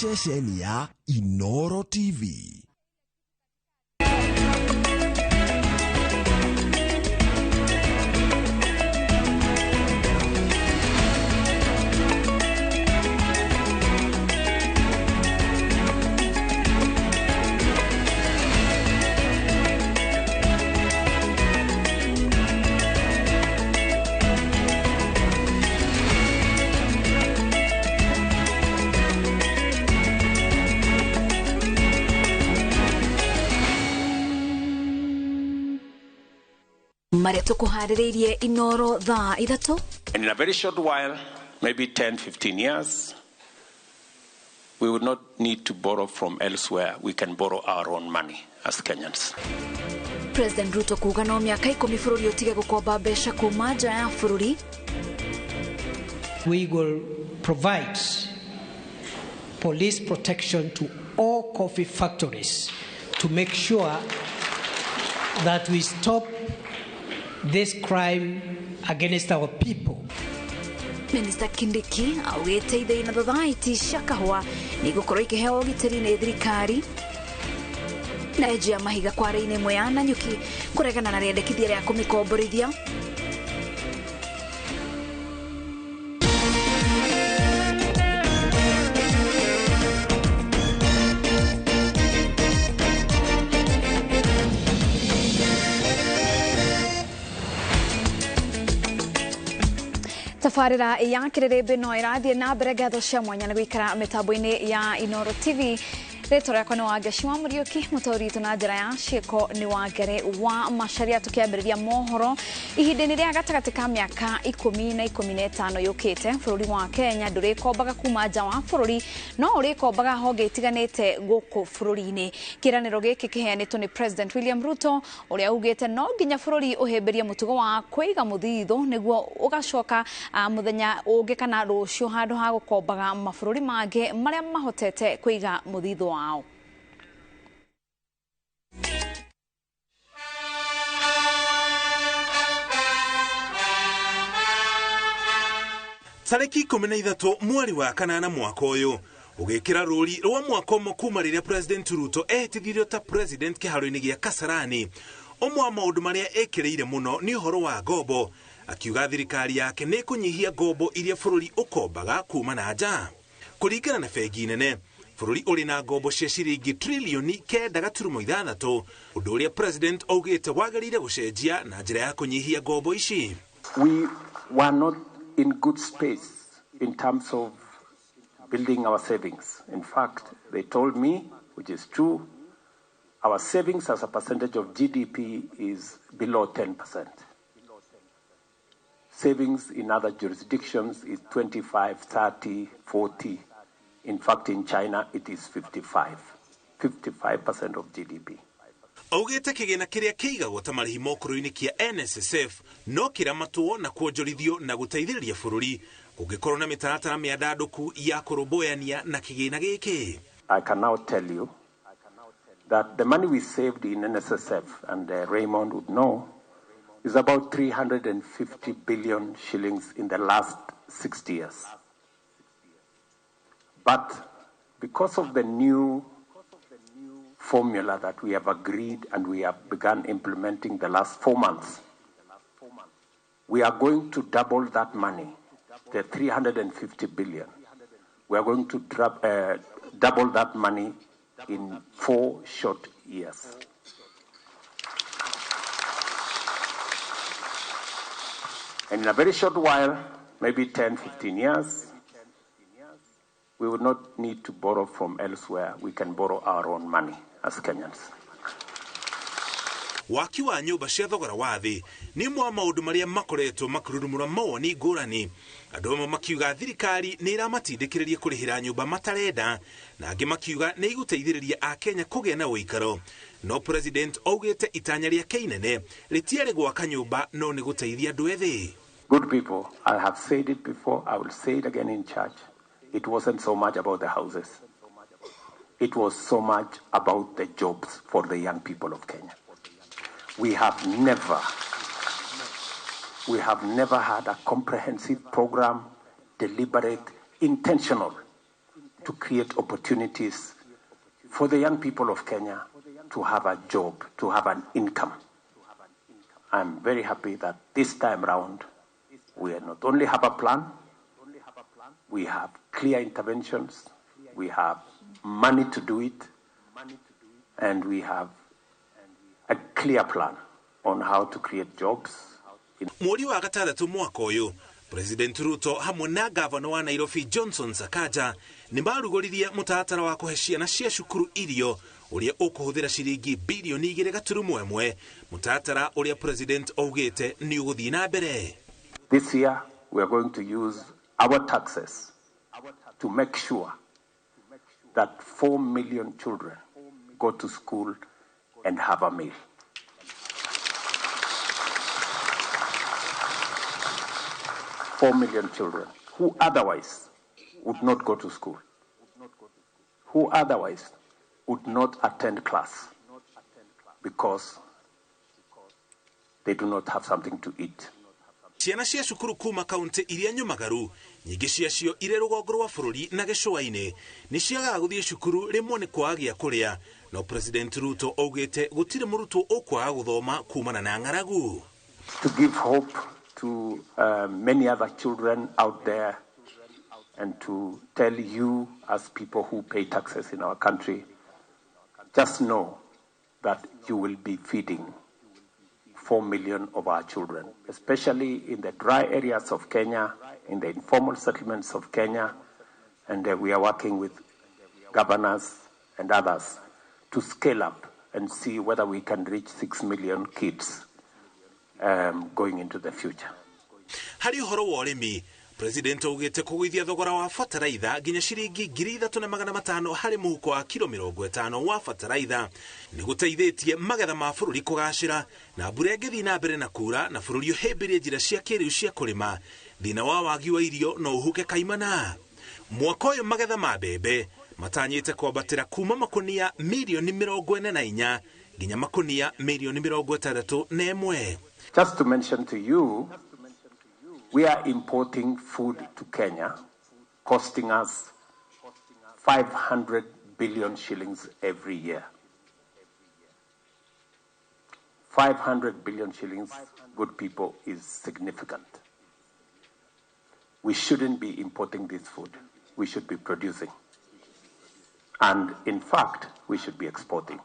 Ceceni ya Inoro TV. Maria tukuharĩrĩirie Inoro thaa 3. And in a very short while, maybe 10, 15 years, we would not need to borrow from elsewhere. We can borrow our own money as Kenyans. President Ruto kuga no mĩaka 10 bũrũri ũtige gũkomba mbeca kuma nja ya bũrũri. We will provide police protection to all coffee factories to make sure that we stop this crime against our people. Minister Kindiki augĩte ithĩi na thothaiti cia kahũa nĩ igũkorwo ikĩheo ũgitĩri nĩ thirikari. Na enji ya mahiga kware-inĩ ĩmwe ya Nanyuki kũregana na rĩendekithia rĩa kũmĩkomborithia. Tabarĩra ya kĩrĩrĩmbĩ no ĩrathiĩ na mbere. Ngatho cia mwanya nĩ gũikara mĩtambo-inĩ ya Inoro TV. Rĩtwa rĩakwa nĩ Wangeci wa Mũriũki, mũtaũri witũ na njĩra ya ciĩko nĩ Wangere wa Macharia. Tũkĩambĩrĩria mohoro ihinda-inĩ rĩa gatagatĩ ka mĩaka 10 na 15 yũkĩte, bũrũri wa Kenya ndũrĩkombaga kuma nja wa bũrũri no ũrĩkombaga honge itiganĩte gũkũ bũrũri-inĩ. Kĩĩranĩro gĩkĩ kĩheanĩtwo nĩ President William Ruto ũrĩa ugĩte no nginya bũrũri ũhĩmbĩrie mũtugo wa kũiga mũthithũ nĩguo ũgacoka mũthenya ũngĩ kana rũciũ handũ ha gũkombaga mabũrũri mangĩ marĩa mahotete kũiga mũthithũ wao. Tarĩki 13 mweri wa 8 mwaka ũyũ ũgĩkĩra rũri rwa mwaka ũmwe kuma rĩrĩa President Ruto ehĩtithirio ta president kĩharo-inĩ gĩa Kasarani. Ũmwe wa maũndũ marĩa ekĩrĩire mũno nĩ ũhoro wa ngombo, akiuga thirikari yake nĩ ĩkũnyihia ngombo iria bũrũri ũkombaga kuma na nja. Kũringana na bengi nene, bũrũri ũrĩ na ngombo cia ciringi trilioni 9.6, ũndũ ũrĩa president augĩte wagĩrĩire gũcenjia na njĩra ya kũnyihia ngombo ici. We were not in good space in terms of building our savings. In fact, they told me, which is true, our savings as a percentage of GDP is below 10%. Savings in other jurisdictions is 25, 30, 40. In fact, in China, it is 55% of GDP. Augĩte kĩgĩna kĩrĩa kĩigagwo ta marĩhi mokũrũ-inĩ kĩa NSSF no kĩramatwo na kuonjorithio na gũteithĩrĩria bũrũri kũngĩkorwo na mĩtaratara mĩandandũku ya kũrũmbũyania na kĩgĩna gĩkĩ. I can now tell you that the money we saved in NSSF, and Raymond would know, is about 350 billion shillings in the last 60 years. But because of the new formula that we have agreed and we have begun implementing the last 4 months, we are going to double that money, the 350 billion. We are going to double that money in 4 short years. And in a very short while, maybe 10, 15 years, we would not need to borrow from elsewhere. We can borrow our own money as Kenyans. Waki wa nyũmba cia thogora wa thĩ nĩ ũmwe wa maũndũ marĩa makoretwo makĩrurumũra mawoni ngũrani. Andũ amwe makiuga thirikari nĩ ĩramatindĩkĩrĩria kũrĩhĩra nyũmba matarenda, na angĩ makiuga nĩ ĩgũteithĩrĩria Akenya kũgĩa na ũikaro. No president augĩte itanya rĩake inene rĩtiarĩ gwaka nyũmba no nĩ gũteithia andũ ethĩ. Good people, I have said it before, I will say it again in church. It wasn't so much about the houses. It was so much about the jobs for the young people of Kenya. We have never had a comprehensive program, deliberate, intentional, to create opportunities for the young people of Kenya to have a job, to have an income. I'm very happy that this time round, we not only have a plan, we have clear interventions, we have money to do it, and we have a clear plan on how to create jobs. Mweri wa gatandatũ mwaka ũyũ, President Ruto hamwe na gavana wa Nairobi Johnson Sakaja nĩ marugũririe mũtaratara wa kũhe ciana cia cukuru irio ũrĩa ũkũhũthĩra ciringi bilioni 2.1, mũtaratara ũrĩa President augĩte nĩ ũgũthiĩ na mbere. This year we are going to use our taxes to make sure that 4 million children go to school and have a meal. 4 million children who otherwise would not go to school, who otherwise would not attend class because they do not have something to eat. Ciana cia cukuru kuma kaunti iria nyumagaru nyingĩ ciacio irĩ rũgongo rwa bũrũri na gĩcũa-inĩ nĩ ciagaga gũthiĩ cukuru rĩmwe nĩ kwaga gĩa kũrĩa, no President Ruto augĩte gũtirĩ mũrutwo ũkwaga gũthoma kumana na ng'aragu. To give hope to many other children out there and to tell you as people who pay taxes in our country, just know that you will be feeding 4 million of our children, especially in the dry areas of Kenya, in the informal settlements of Kenya, and we are working with governors and others to scale up and see whether we can reach 6 million kids going into the future. Harĩ ũhoro wa ũrĩmi, President augĩte kũgũithia thogora wa bataraitha nginya ciringi 3,500 harĩ mũhuko wa kilo 50 wa bataraitha nĩ gũteithĩtie magetha ma bũrũri kũgacĩra, na mbura ĩngĩthiĩ na mbere na kura na bũrũri ũhĩmbĩrie njĩra cia kĩrĩu cia kũrĩma, thĩna wa wagi wa irio no ũhuke kaimana. Mwaka ũyũ magetha ma mbembe matanyĩte kwambatĩra kuma makunia milioni 44 nginya makunia milioni 61. Just to mention to you, we are importing food to Kenya, costing us 500 billion shillings every year. 500 billion shillings, good people, is significant. We shouldn't be importing this food. We should be producing. And in fact, we should be exporting.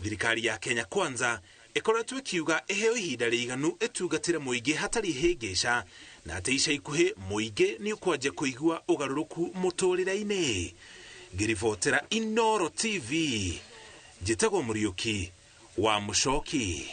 Thirikari ya Kenya Kwanza ĩkoretwo ĩkiuga ĩheo ihinda rĩiganu ĩtungatĩre mũingĩ hatarĩ hĩngĩca, na atĩ ica ikuhĩ mũingĩ nĩ ũkwanjia kũigua ũgarũrũku mũtũrĩre-inĩ. Ngĩribotera Inooro TV, njĩtagwo Mũriũki wa Mũcoki.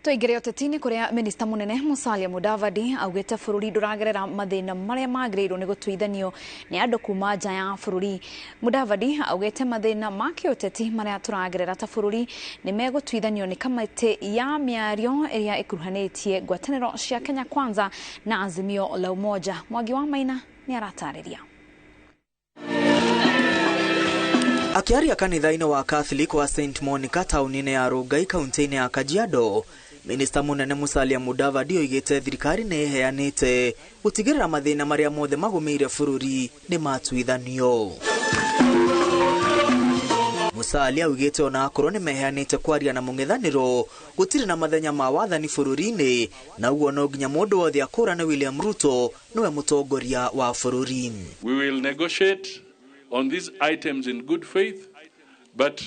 Tũingĩre ũteti-inĩ kũrĩa minista mũnene Musalia Mudavadi augĩte bũrũri ndũragerera mathĩna marĩa magĩrĩirwo nĩ gũtuithanio nĩ andũ kuma nja ya bũrũri. Mudavadi augĩte mathĩna ma kĩũteti marĩa tũragerera ta bũrũri nĩ megũtuithanio nĩ kamĩtĩ ya mĩario ĩrĩa ĩkuruhanĩtie ngwatanĩro cia Kenya Kwanza na Azimio la Umoja. Mwangi wa Maina nĩ aratarĩria. Akiaria kanitha-inĩ wa Catholic wa St Monica taũni-inĩ ya Rongai kaunti-inĩ ya Kajiado, Minista munene Musalia Mudavadi oigĩte thirikari nĩ ĩheanĩte gũtigĩrĩra mathĩna marĩa mothe magũmĩire bũrũri nĩ matuithanio. Musalia augĩte ona akorwo nĩ meheanĩte kwaria na mũng'ethanĩro gũtirĩ na mathenya ma wathani bũrũri-inĩ, na ũguo no nginya mũndũ wothe akũrane William Ruto nĩwe mũtongoria wa bũrũri. We will negotiate on these items in good faith, but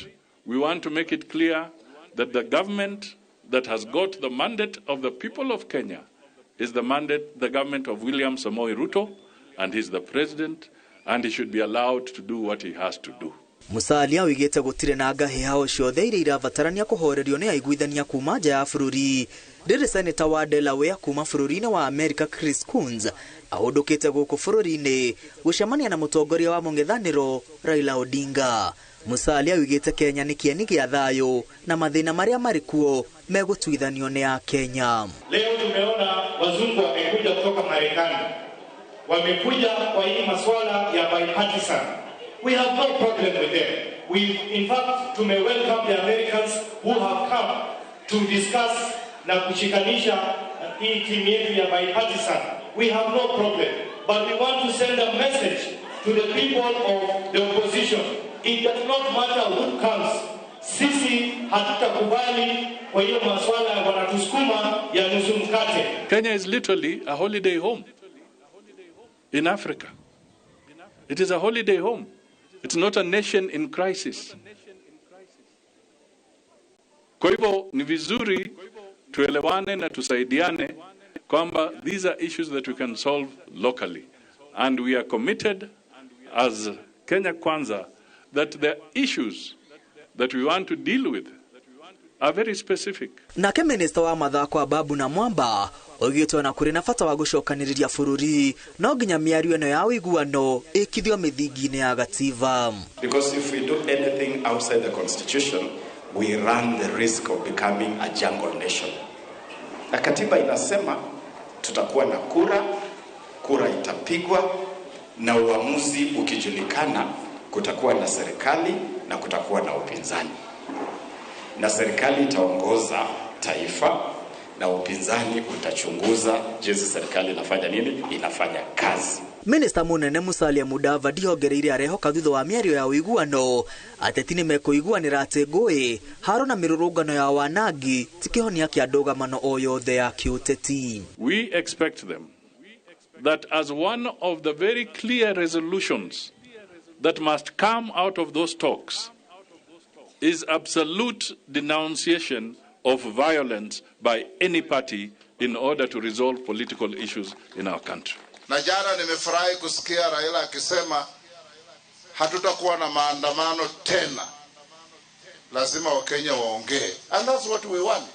we want to make it clear that the government that has got the mandate of the people of Kenya is the mandate, the government of William Samoei Ruto, and he's the president, and he should be allowed to do what he has to do. Musalia oigĩte gũtirĩ na ngahĩha ciothe iria irabatarania kũhorerio nĩ aiguithania kuma nja ya bũrũri. Rĩrĩ seneta wa Delaware kuma bũrũri-inĩ wa America Chris Coons ahũndũkĩte gũkũ bũrũri-inĩ gũcemania na mũtongoria wa mũng'ethanĩro Raila Odinga. Musalia oigĩte Kenya nĩ kĩeni gĩa thayũ na mathĩna marĩa marĩ kuo megũtuithanio nĩ a Kenya. Leo tumeona wazungu wamekuja kutoka Marekani, wamekuja kwa hii masuala ya bipartisan. We have no problem with them. We, in fact, to may welcome the Americans who have come to discuss na kushikanisha hii timu yetu ya bipartisan. We have no problem, but we want to send a message to the people of the opposition, it does not matter who comes. Sisi hatutakubali kwa hiyo maswala wanatusukuma ya nusu mkate. Kenya is literally a holiday home in Africa. It is a holiday home. It's not a nation in crisis. Kwa hivyo ni vizuri tuelewane na tusaidiane kwamba these are issues that we can solve locally. And we are committed as Kenya Kwanza that the issues that we want to deal with are very specific. Nake minista wa mathako Ababu na Mwamba oigĩte ona kũrĩ na bata wa gũcokanĩrĩria bũrũri no nginya mĩario ĩno ya ũiguano ĩkithio mĩthingi-inĩ ya gatiba. Because if we do anything outside the constitution, we run the risk of becoming a jungle nation. Na katiba inasema tutakuwa na kura, kura itapigwa na uamuzi ukijulikana, kutakuwa na serikali na kutakuwa na upinzani. Na serikali itaongoza taifa na upinzani utachunguza jinsi serikali inafanya nini, inafanya kazi. Minista munene Musalia Mudavadi ongereire arehoka thutha wa mĩario ya ũiguano ateti nĩmekũiguanĩra atĩ ngũĩ haro na mĩrũrũngano ya wanangi ti kĩhonia kĩa ndũgamano o yothe ya kĩũteti. We expect them that as one of the very clear resolutions that must come out of those talks is absolute denunciation of violence by any party in order to resolve political issues in our country. Na jana nimefurahi kusikia Raila akisema hatutakuwa na maandamano tena. Lazima Wakenya waongee. And that's what we want.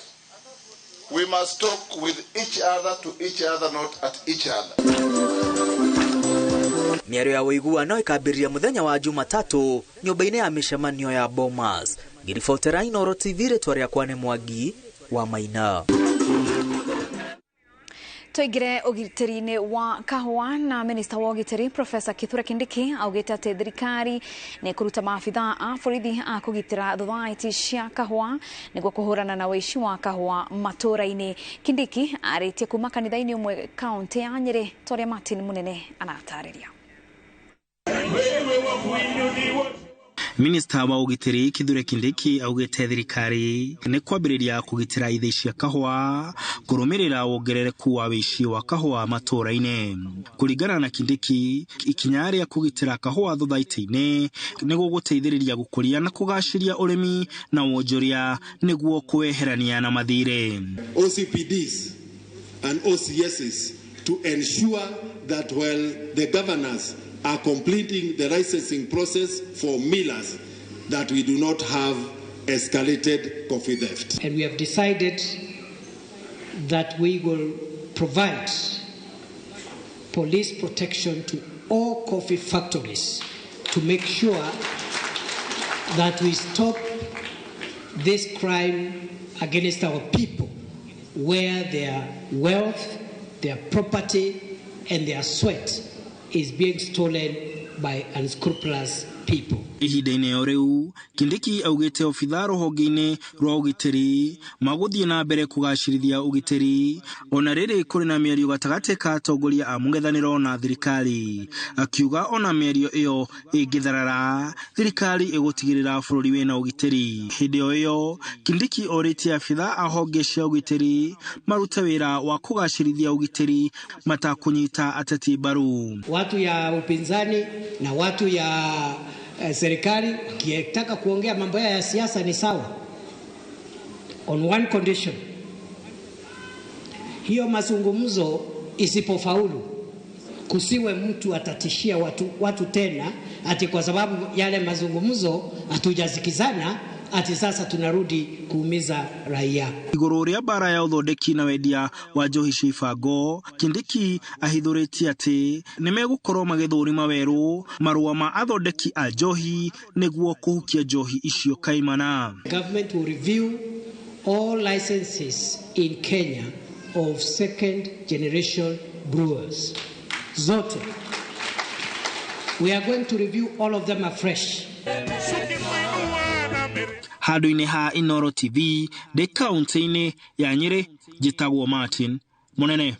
We must talk with each other, to each other, not at each other. Mĩario ya ũiguano ĩkambĩrĩria mũthenya wa Jumatatu nyũmba-inĩ ya mĩcemanio ya Bomas. Ngĩribotera Inooro TV, rĩtwa rĩakwa nĩ Mwangi wa Maina. Tũingĩre ũgitĩri-inĩ wa kahũa na minista wa ũgitĩri Professor Kithure Kindiki augĩte atĩ thirikari nĩ ĩkũruta maabitha a borithi a kũgitĩra thothaiti cia kahũa nĩguo kũhũrana na ũici wa kahũa matũũra-inĩ. Kindiki arĩtie kuma kanitha-inĩ ũmwe kaũntĩ ya Nyĩrĩ ta ũrĩa Martin Munene aratarĩria. Minista wa ũgitĩri Kithure Kindiki augĩte thirikari nĩ kwambĩrĩria kũgitĩra ithĩi cia kahũa kũrũmĩrĩra wongerereku wa wĩici wa kahũa matũũra-inĩ. Kũringana na Kindiki, ikinya rĩa kũgitĩra kahũa thothaitĩ-inĩ nĩ gũgũteithĩrĩria gũkũria na kũgacĩria ũrĩmi na wonjoria nĩguo kweherania na mathirĩ. OCPDs and OCSs to ensure that while the governors are completing the licensing process for millers, that we do not have escalated coffee theft. And we have decided that we will provide police protection to all coffee factories to make sure that we stop this crime against our people, where their wealth, their property, and their sweat is being stolen by unscrupulous people. Ihinda-inĩ o rĩu, Kindiki augĩte obitha rũhonge-inĩ rwa ũgitĩri magũthiĩ na mbere kũgacĩrithia ũgitĩri ona rĩrĩ kũrĩ na mĩario gatagatĩ ka atongoria a mũng'ethanĩro na thirikari, akiuga ona mĩario ĩyo ĩngĩtharara thirikari ĩgũtigĩrĩra bũrũri wĩna ũgitĩri. Hĩndĩ o ĩyo, Kindiki orĩtie abitha a honge cia ũgitĩri marute wĩra wa kũgacĩrithia ũgitĩri matakũnyita ateti mbaru. Watu ya upinzani na watu ya serikali wakitaka kuongea mambo ya siasa ni sawa, on one condition: hiyo mazungumzo isipofaulu, kusiwe mtu atatishia watu tena ati kwa sababu yale mazungumzo hatujasikizana ati sasa tunarudi kuumiza raia. Igũrũ rĩa mbara ya ũthondeki na wendia wa njohi cia ibango, Kindiki ahithũrĩtie atĩ nĩmegũkorwo magĩthũrima werũ marũa ma athondeki a njohi nĩguo kũhukia njohi icio kaimana. Government will review all licenses in Kenya of second generation brewers. Zote. We are going to review all of them afresh. Handũ-inĩ ha Inooro TV ndĩ kaũntĩ-inĩ ya Nyĩrĩ, njĩtagwo Martin Munene.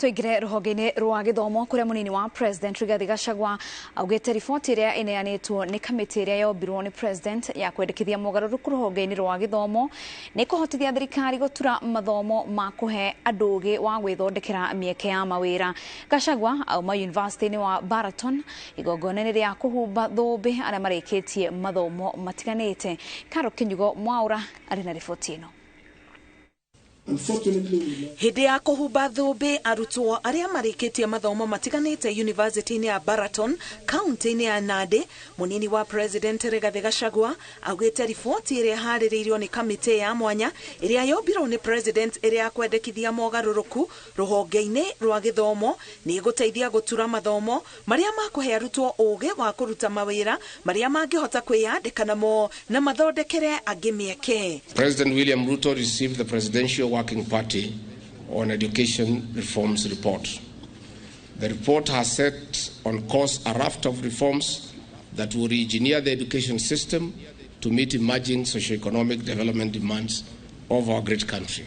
Tuingire ruhonge-inĩ rwa gĩthomo kũrĩa mũnini wa President Rigathi Gachagua augĩte riboti ĩrĩa ĩneanĩtwo nĩ kamĩtĩ ĩrĩa yombirwo nĩ President ya kwendekithia mogarũrũku rũhonge-inĩ rwa gĩthomo nĩ kũhotithia thirikari gũtura mathomo ma kũhe andũ ũgĩ wa gwĩthondekera mĩeke ya mawĩra. Gachagua auma University-inĩ wa Baraton igongona-inĩ rĩa kũhumba thũmbĩ arĩa marĩkĩtie mathomo matiganĩte. Karo Kinyugo Mwaura arĩ na riboti ĩno. Hĩndĩ ya kũhumba thũmbĩ arutwo arĩa marĩkĩtie mathomo matiganĩte University-inĩ ya Baraton kaunti-inĩ ya Nandi, mũnini wa President Rigathi Gachagua augĩte riboti ĩrĩa ĩharĩrĩirio nĩ kamĩtĩ ya mwanya ĩrĩa yombirwo nĩ President ĩrĩa ya kwendekithia mogarũrũku rũhonge-inĩ rwa gĩthomo nĩ ĩgũteithia gũtura mathomo marĩa makũhe arutwo ũgĩ wa kũruta mawĩra marĩa mangĩhota kwĩyandĩka namo na mathondekere angĩ mĩeke. President William Ruto received the Presidential Working Party on Education Reforms report. The report has set on course a raft of reforms that will re-engineer the education system to meet emerging socioeconomic development demands of our great country.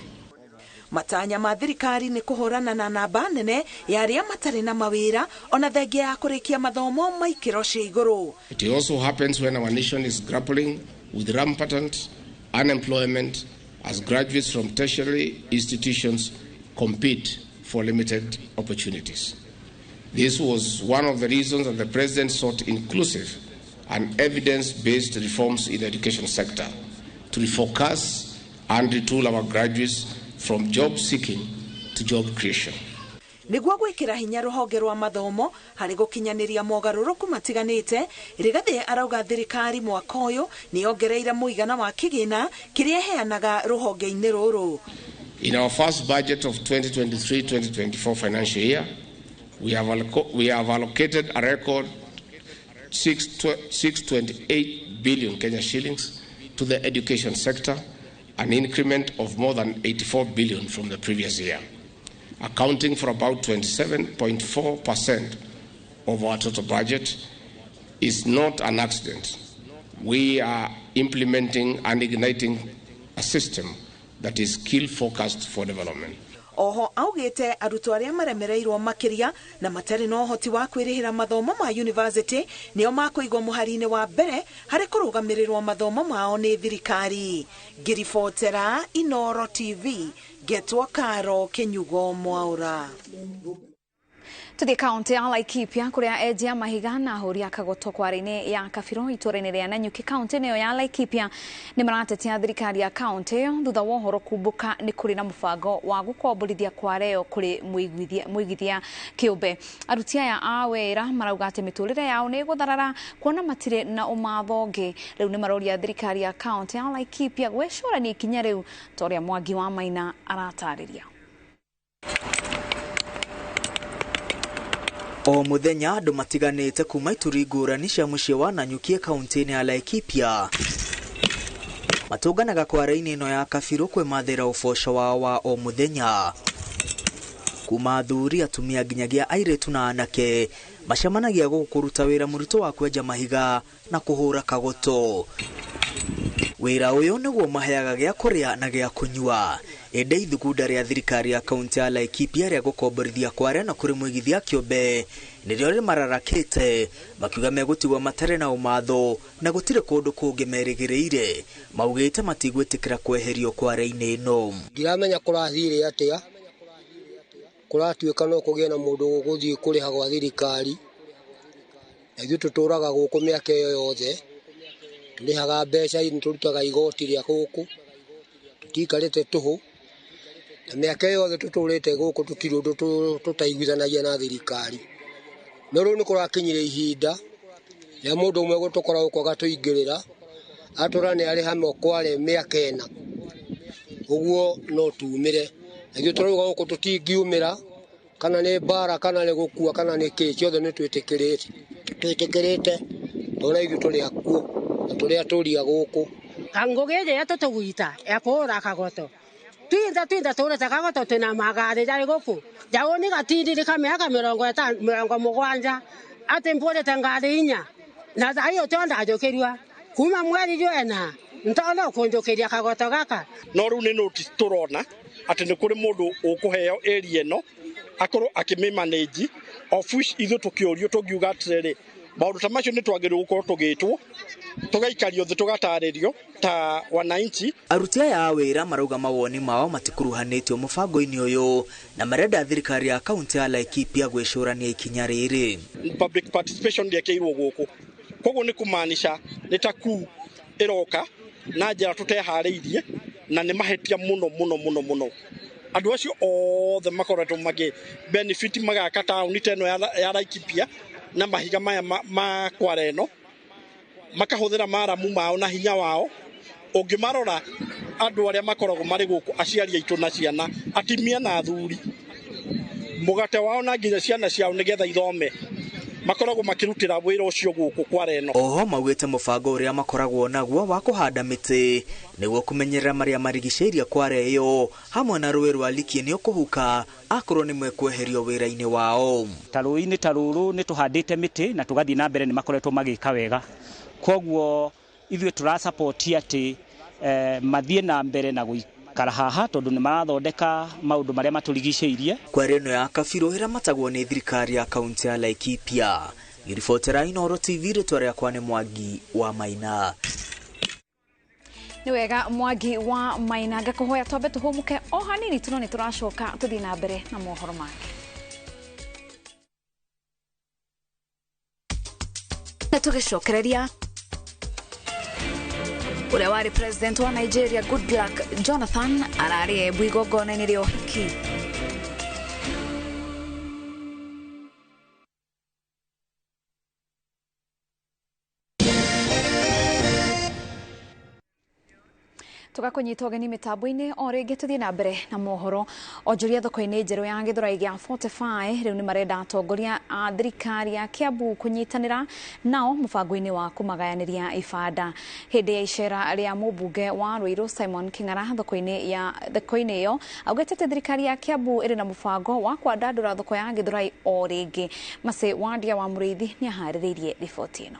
Matanya ma thirikari nĩ kũhũrana na namba nene ya arĩa matarĩ na mawĩra ona thengia ya kũrĩkia mathomo ma ikĩro cia igũrũ. It also happens when our nation is grappling with rampant unemployment as graduates from tertiary institutions compete for limited opportunities. This was one of the reasons that the President sought inclusive and evidence-based reforms in the education sector to refocus and retool our graduates from job seeking to job creation. Nĩguo gwĩkĩra hinya rũhonge rwa mathomo harĩ gũkinyanĩria mogarũrũku matiganĩte, Rigathi arauga thirikari mwaka ũyũ nĩ yongereire mũigana wa kĩgĩna kĩrĩa ĩheanaga rũhonge-inĩ rũrũ. In our first budget of 2023-2024 financial year, we have allocated a record 628 billion Kenya shillings to the education sector, an increment of more than 84 billion from the previous year, accounting for about 27.4% of our total budget, is not an accident. We are implementing and igniting a system that is skill-focused for development. Oho augĩte arutwo arĩa maremereirwo makĩria na matarĩ na ũhoti wa kwĩrĩhĩra mathomo ma university nĩo makũigwo mũhari-inĩ wa mbere harĩ kũrũgamĩrĩrwo mathomo mao nĩ thirikari. Ngĩribotera Inoro TV, ngetwo Karo Kinyugo Mwaura. Tuthiĩ kaunti ya Laikipia kũrĩa enjia mahiga na ahũri a kagoto kware-inĩ ya Kabiro itũũra-inĩ rĩa Nanyuki kaunti-inĩ ĩyo ya Laikipia nĩ maratetia thirikari ya kaunti ĩyo thutha wa ũhoro kumbũka nĩ kũrĩ na mũbango wa gũkomborithia kware ĩyo kũrĩ mũigithia kĩũmbe. Aruti aya a wĩra marauga atĩ mĩtũrĩre yao nĩ ĩgũtharara kuona matirĩ na ũmatho ũngĩ. Rĩu nĩ maroria thirikari ya kaunti ya Laikipia gwĩcũrania ikinya rĩu ta ũrĩa Mwangi wa Maina aratarĩria. O mũthenya andũ matiganĩte kuma ituri ngũrani cia mũciĩ wa Nanyuki kaunti-inĩ ya Laikipia matũnganaga kware-inĩ ĩno ya Kabiro kwĩmathĩra ũboco wao wa o mũthenya. Kuma athuri, atumia nginyagia airĩtu na anake macemanagia gũkũ kũruta wĩra mũritũ wa kwenja mahiga na kũhũra kagoto. Wĩra ũyũ nĩguo maheaga gĩa kũrĩa na gĩa kũnyua. Ĩndĩ ithugunda rĩa thirikari ya kaunti ya Laikipia rĩa gũkomborithia kware na kũrĩ mũigithia kĩũmbe nĩrĩo rĩmararakĩte makiuga megũtigwo matarĩ na ũmatho na gũtirĩ kũndũ kũngĩ merĩgĩrĩire. Maugĩte matigwĩtĩkĩra kweherio kware-inĩ ĩno. Ndiramenya kũrathire atĩa, kũratuĩka no kũgĩe na mũndũ ũgũthiĩ kũrĩha gwa thirikari, na ithuĩ tũtũraga gũkũ mĩaka ĩyo yothe, tũrĩhaga mbeca, tũrutaga igoti rĩa gũkũ, tũtiikarĩte tũhũ, na mĩaka ĩyo yothe tũtũrĩte gũkũ tũtirĩ ũndũ tũtaiguithanagia na thirikari. No rĩu nĩ kũrakinyire ihinda rĩa mũndũ ũmwe gũtũkora gũkũ agatũingĩrĩra, atũra nĩ arĩha kware mĩaka ĩna, ũguo no tumĩre. Na ithuĩ tũrauga gũkũ tũtingiumĩra, kana nĩ mbara kana nĩ gũkua kana nĩ kĩ, ciothe nĩ twĩtĩkĩrĩte, tondũ ithuĩ tũrĩ akuo na tũrĩ atũri a gũkũ. Ngũgĩ ĩrĩa tũtũgwita ya kũhũra kagoto twinda tũrĩte kagoto twĩna magari jarĩ gũkũ jaũ nĩ gatindirika mĩaka 70 atĩ mbũrĩte ngari 4 na thaa iyo tio ndanjũkĩrua kuma mweri jwena ntona ũkũnjũkĩria kagoto gaka. No rĩu nĩ notice tũrona atĩ nĩ kũrĩ mũndũ ũkũheo area ĩno Akorwo akĩmĩmanage, of which ithuĩ tũkĩũrio tũngiuga atĩrĩrĩ, maũndũ ta macio nĩ twagĩrĩirwo gũkorwo tũgĩtwo, tũgaikario thĩ, tũgatarĩrio ta wananchi. Aruti aya a wĩra marauga mawoni mao matikuruhanĩtio mũbango-inĩ ũyũ na marenda thirikari ya kaunti ya Laikipia gwĩcũrania ikinya rĩrĩ. Public participation ndĩekĩirwo gũkũ, koguo nĩ kũmaanisha nĩ ta kuu ĩroka na njĩra tũteharĩirie, na nĩ mahĩtia mũno mũno mũno mũno. Andũ acio othe makoretwo magĩ benefit magaka taũni ta ĩno ya Laikipia na mahiga maya ma kware ĩno, makahũthĩra maramu mao na hinya wao. Ũngĩmarora andũ arĩa makoragwo marĩ gũkũ, aciari aitũ na ciana, atimia na athuri, mũgate wao na nginya ciana ciao nĩgetha ithome, makoragwo makĩrutĩra wĩra ũcio gũkũ kware ĩno. Oho maugĩte mũbango ũrĩa makoragwo naguo wa kũhanda mĩtĩ nĩguo kũmenyerera marĩa marigicĩirie kware ĩyo hamwe na rũĩ rwa Likĩ nĩ ũkũhuka akorwo nĩ mekweherio wĩra-inĩ wao. Ta rũĩ-inĩ ta rũrũ nĩ tũhandĩte mĩtĩ na tũgathiĩ na mbere, nĩ makoretwo magĩka wega, koguo ithuĩ tũrasapoti atĩ mathiĩ na mbere na gũikara haha tondũ nĩ marathondeka maũndũ marĩa matũrigicĩirie. Kware ĩno ya Kabirũ ĩramatagwo nĩ thirikari ya kaunti ya Laikipia. Ngĩribotera Inooro TV, rĩtwa rĩakwa nĩ Mwangi wa Maina. Nĩ wega Mwangi wa Maina, ngakũhoya twambe tũhũmũke o hanini tuno nĩ tũracoka tũthiĩ na mbere na mohoro mangĩ. Na tũgĩcokereria ũrĩa warĩ president wa Nigeria Goodluck Jonathan ararĩ Embu igongona-inĩ rĩa ũhiki. Tũgakũnyita ũgeni mĩtambo-inĩ o rĩngĩ tũthiĩ na mbere na mohoro. Onjoria thoko-inĩ njerũ ya Gĩthũrai gĩa 45 rĩu nĩ marenda atongoria a thirikari ya Kiambu kũnyitanĩra nao mũbango-inĩ wa kũmagayanĩria ibanda. Hĩndĩ ya icera rĩa mũmbunge wa Ruiru Simon King'ara thoko-inĩ ĩyo, augĩte atĩ thirikari ya Kiambu ĩrĩ na mũbango wa kwandandũra thoko ya Gĩthũrai o rĩngĩ. Macĩ Wandia wa Mũrĩithi nĩ aharĩrĩirie riboti ĩno.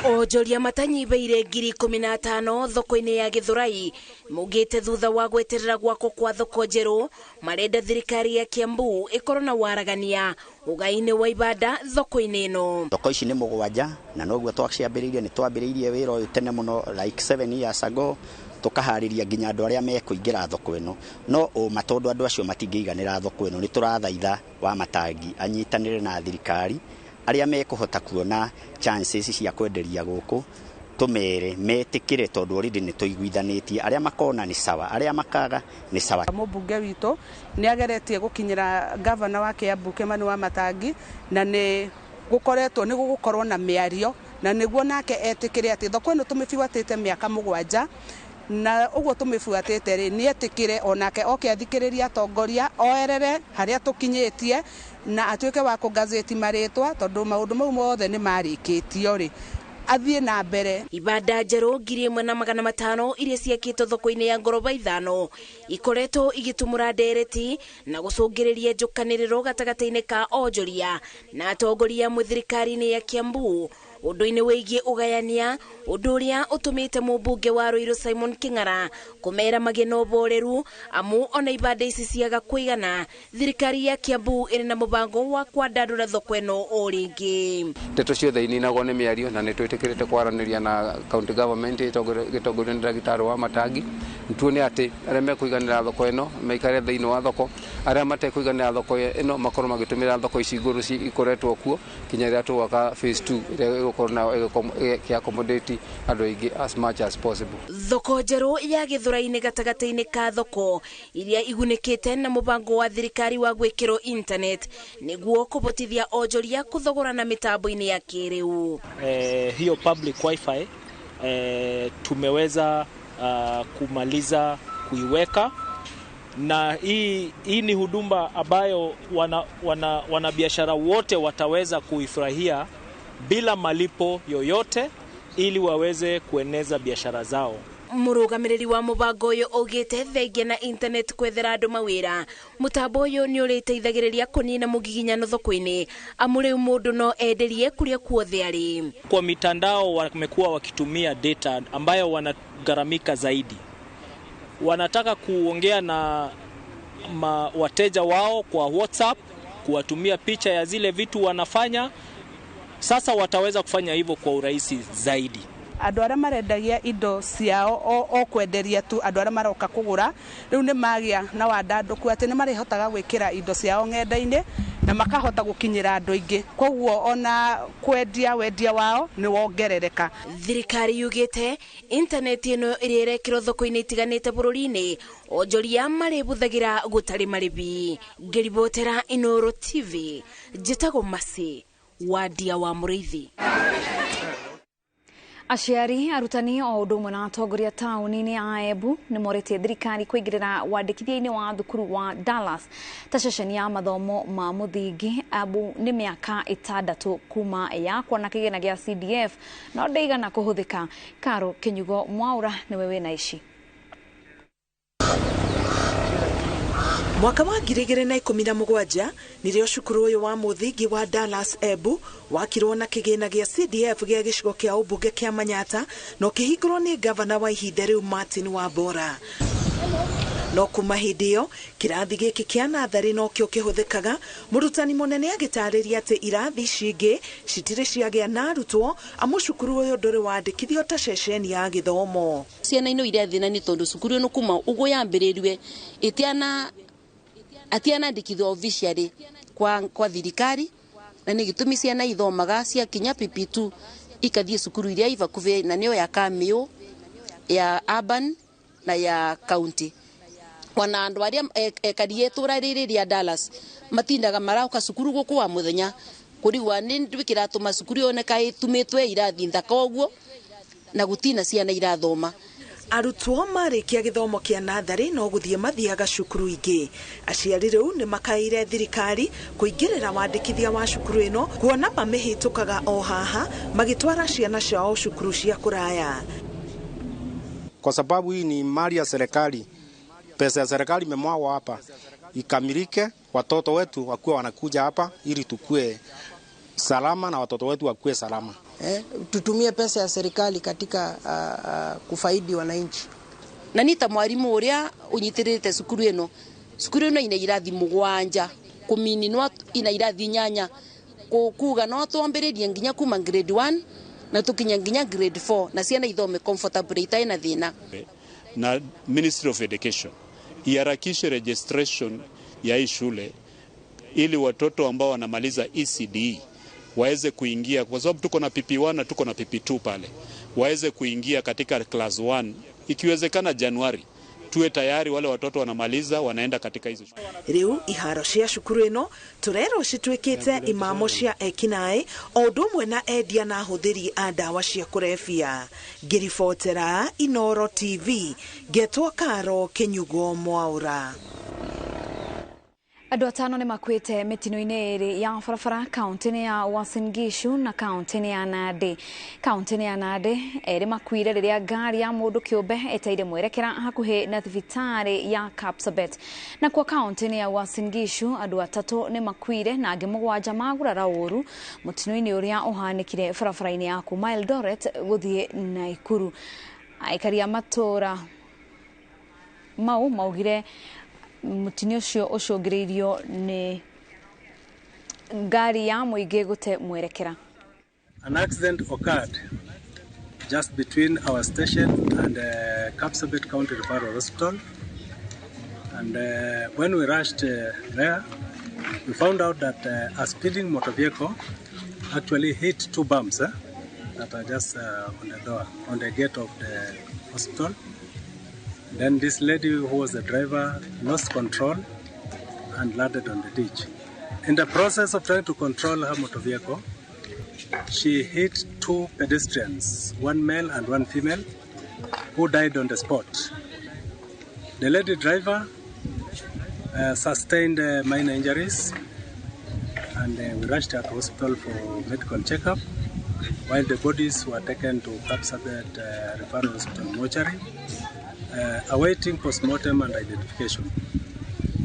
Onjoria matanyihĩire 15,000 thoko-inĩ ya Gĩthũrai maugĩte thutha wa gweterera gwakwo kwa thoko njerũ marenda thirikari ya Kiambu ĩkorwo na waragania ũgai-inĩ wa ibanda thoko-inĩ ĩno. Thoko ici nĩ 7 na noguo twaciambĩrĩirie, nĩ twambĩrĩirie wĩra ũyũ tene mũno like 7 years ago, tũkaharĩria nginya andũ arĩa mekũingĩra thoko ĩno, no ũma tondũ andũ acio matingĩiganĩra thoko ĩno, nĩ tũrathaitha wa Matangi anyitanĩre na thirikari arĩa mekũhota kuona chances cia kwenderia gũkũ tũmere metĩkĩre, tondũ already nĩ tũiguithanĩtie, arĩa makona nĩ sawa, arĩa makaga nĩ sawa. Mũmbunge witũ nĩ ageretie gũkinyĩra gavana wa Kiambu Kimani wa Matangi, na nĩ gũkoretwo nĩ gũgũkorwo na mĩario, na nĩguo nake etĩkĩre atĩ thoko ĩno tũmĩbuatĩte mĩaka 7 na ũguo tũmĩbuatĩte rĩ, nĩ etĩkĩre onake oke athikĩrĩrie atongoria oerere harĩa tũkinyĩtie na atuĩke wa kũgazeti marĩtwa, tondũ maũndũ mau mothe nĩ marĩkĩtio rĩ, athiĩ na mbere. Ibanda njerũ 1500 iria ciakĩtwo thoko-inĩ ya ngoroba 5 ikoretwo igĩtumũra ndereti na gũcũngĩrĩria njũkanĩrĩro gatagatĩ-inĩ ka onjoria na atongoria amwe thirikari-inĩ ya Kiambu ũndũ-inĩ wĩgiĩ ũgayania, ũndũ ũrĩa ũtũmĩte mũmbunge wa Ruiru Simon King'ara kũmera magĩe na ũboreru, amu ona ibanda ici ciaga kũigana thirikari ya Kiambu ĩrĩ na mũbango wa kwandandũra thoko ĩno o rĩngĩ. Ndeto ciothe ininagwo nĩ mĩario na nĩ twĩtĩkĩrĩte kwaranĩria na county government ĩtongorio nĩ ndagĩtarĩ wa Matangi, tuone atĩ arĩa mekũiganĩra thoko ĩno maikare thĩinĩ wa thoko, arĩa matekũiganĩra thoko ĩno makorwo magĩtũmĩra thoko ici ngũrũ ikoretwo kuo kinya rĩrĩa tũgwaka phase 2 ĩrĩa ĩgũkorwo nayo ĩgĩ-accommodate andũ aingĩ as much as possible. Thoko njerũ ya Gĩthũrai-inĩ gatagatĩ-inĩ ka thoko iria igunĩkĩte na mũbango wa thirikari wa gwĩkĩrwo internet nĩguo kũbotithia onjoria kũthogorana mĩtambo-inĩ ya kĩrĩu. Hiyo public wifi tumeweza kumaliza kuiweka, na hii ni huduma ambayo wanabiashara wote wataweza kuifurahia bila malipo yoyote ili waweze kueneza biashara zao. Mũrũgamĩrĩri wa mũbango ũyũ augĩte thengia na internet kwethera andũ mawĩra, mũtambo ũyũ nĩ ũrĩteithagĩrĩria kũnina mũgiginyano thoko-inĩ, amu rĩu mũndũ no enderie kũrĩa kuothe arĩ. Kwa mitandao wamekuwa wakitumia data ambayo wanagharamika zaidi. wanataka kuongea na wateja wao kwa WhatsApp, kuwatumia picha ya zile vitu wanafanya, sasa wataweza kufanya hivyo kwa urahisi zaidi. Andũ arĩa marendagia indo ciao o kwenderia tu andũ arĩa maroka kũgũra rĩu nĩ magĩa na wandandũku atĩ nĩ marĩhotaga gwĩkĩra indo ciao ng'enda-inĩ na makahota gũkinyĩra andũ aingĩ, koguo ona kwendia wendia wao nĩ wongerereka. Thirikari yugĩte intaneti ĩno ĩrĩa ĩrekĩrwo thoko-inĩ itiganĩte bũrũri-inĩ onjoria marĩbũthagĩra gũtarĩ marĩbi. Ngĩribotera Inooro TV, njĩtagwo Mercy Wadia wa Mũrĩithi. Aciari, arutani o ũndũ ũmwe na atongoria taũni-inĩ ya Embu nĩ morĩtie thirikari kũingĩrĩra wandĩkithia-inĩ wa thukuru wa Dallas ta ceceni ya mathomo ma mũthingi. Embu nĩ mĩaka 6 kuma yakwo na kĩgĩna gĩa CDF no ndĩigana kũhũthĩka. Karo Kinyugo Mwaura nĩwe wĩna ici. Mwaka wa 2017 nĩrĩo cukuru ũyũ wa mũthingi wa Dallas Embu wakirwo na kĩgĩna gĩa CDF gĩa gĩcigo kĩa ũmbunge kĩa Manyata na ũkĩhingũrwo nĩ gavana wa ihinda rĩu Martin Wambora. No kuma hĩndĩ ĩyo kĩrathi gĩkĩ kĩa natharĩ nokĩo kĩhũthĩkaga, mũrutani mũnene agĩtarĩria atĩ irathi ici ingĩ citirĩ ciagĩa na arutwo amu cukuru ũyũ ndũrĩ wandĩkithio ta ceceni ya gĩthomo. Ciana ino irathĩna nĩ tondũ cukuru ĩno kuma ũguo yambĩrĩriwe ĩtiana atianandikithio officially kwa thirikari, na nĩ gĩtũmi ciana ithomaga ciakinya PP2 ikathiĩ cukuru iria ibakuhĩ na nĩyo ya Kamiũ, ya urban na ya county. Ona andũ arĩa ekarie itũra rĩrĩ rĩa Dallas matindaga marauka cukuru gũkũ wa mũthenya kũrigwa nĩ kĩratũma cukuru yoneka ĩtumĩtwe irathi thaka ũguo na gũtina ciana irathoma. Arutwo marĩkia gĩthomo kĩa natharĩ no gũthiĩ mathiaga cukuru ingĩ. Aciari rĩu nĩ makaĩire thirikari kũingĩrĩra wandĩkithia wa cukuru ĩno kuona mamĩhĩtũkaga o haha magĩtwara ciana ciao cukuru cia kũraya. Kwa sababu hii ni mali ya serikali, pesa ya serikali imemwagwa hapa, ikamilike, watoto wetu wakuwe wanakuja hapa ili tukue salama na watoto wetu wakuwe salama. Tutumie pesa ya serikali katika kufaidi wananchi. Na nita mwarimu uria unyitirite cukuru ino. Cukuru ino ina irathi 7, kumini ina irathi 8. Kuga no twambiririe nginya kuma grade 1 na tukinya nginya grade 4 na ciana ithome comfortably itarĩ na thina. Na Ministry of Education iharakishe registration ya hii shule ili watoto ambao wanamaliza ECDE waweze kuingia, kwa sababu tuko na PP1 na tuko na PP2 pale, waweze kuingia katika class 1 ikiwezekana Januari, tuwe tayari wale watoto wanamaliza wanaenda katika hizo shule. Riu iharo cia cukuru ino turerwo cituikite imamo cia ekinae o ũndũ ũmwe na endia na ahũthĩri a ndawa cia kũrebia. Ngĩribotera Inooro TV ngetwo Karo Kinyugo Mwaura. Andũ 5 nĩ makuĩte mĩtino-inĩ ĩrĩ ya barabara kaunti-inĩ ya Uasin Gishu na kaunti-inĩ ya Nandi. Kaunti-inĩ ya Nandi erĩ makuire rĩrĩa ngari ya mũndũ kĩũmbe ĩteire mwerekera hakuhĩ na thibitarĩ ya Kapsabet. Na kwa kaunti-inĩ ya Uasin Gishu andũ 3 nĩ makuire na angĩ 7 magurara ũru mũtino-inĩ ũrĩa ũhanĩkire barabara-inĩ ya kuma Eldoret gũthiĩ Naikuru. Aikari a matũũra mau maugire mũtino ũcio ũcũngĩrĩirio nĩ ngari ya mũingĩ gũte mwerekera. An accident occurred just between our station and Kapsabet County Referral Hospital, and when we rushed there, we found out that a speeding motor vehicle actually hit two bumps that are just on the door, on the gate of the hospital. Then this lady who was the driver lost control and landed on the ditch. In the process of trying to control her motor vehicle, she hit two pedestrians, one male and one female, who died on the spot. The lady driver sustained minor injuries, and we rushed her to hospital for medical checkup, while the bodies were taken to Kapsabet Referral Hospital mortuary, awaiting postmortem and identification.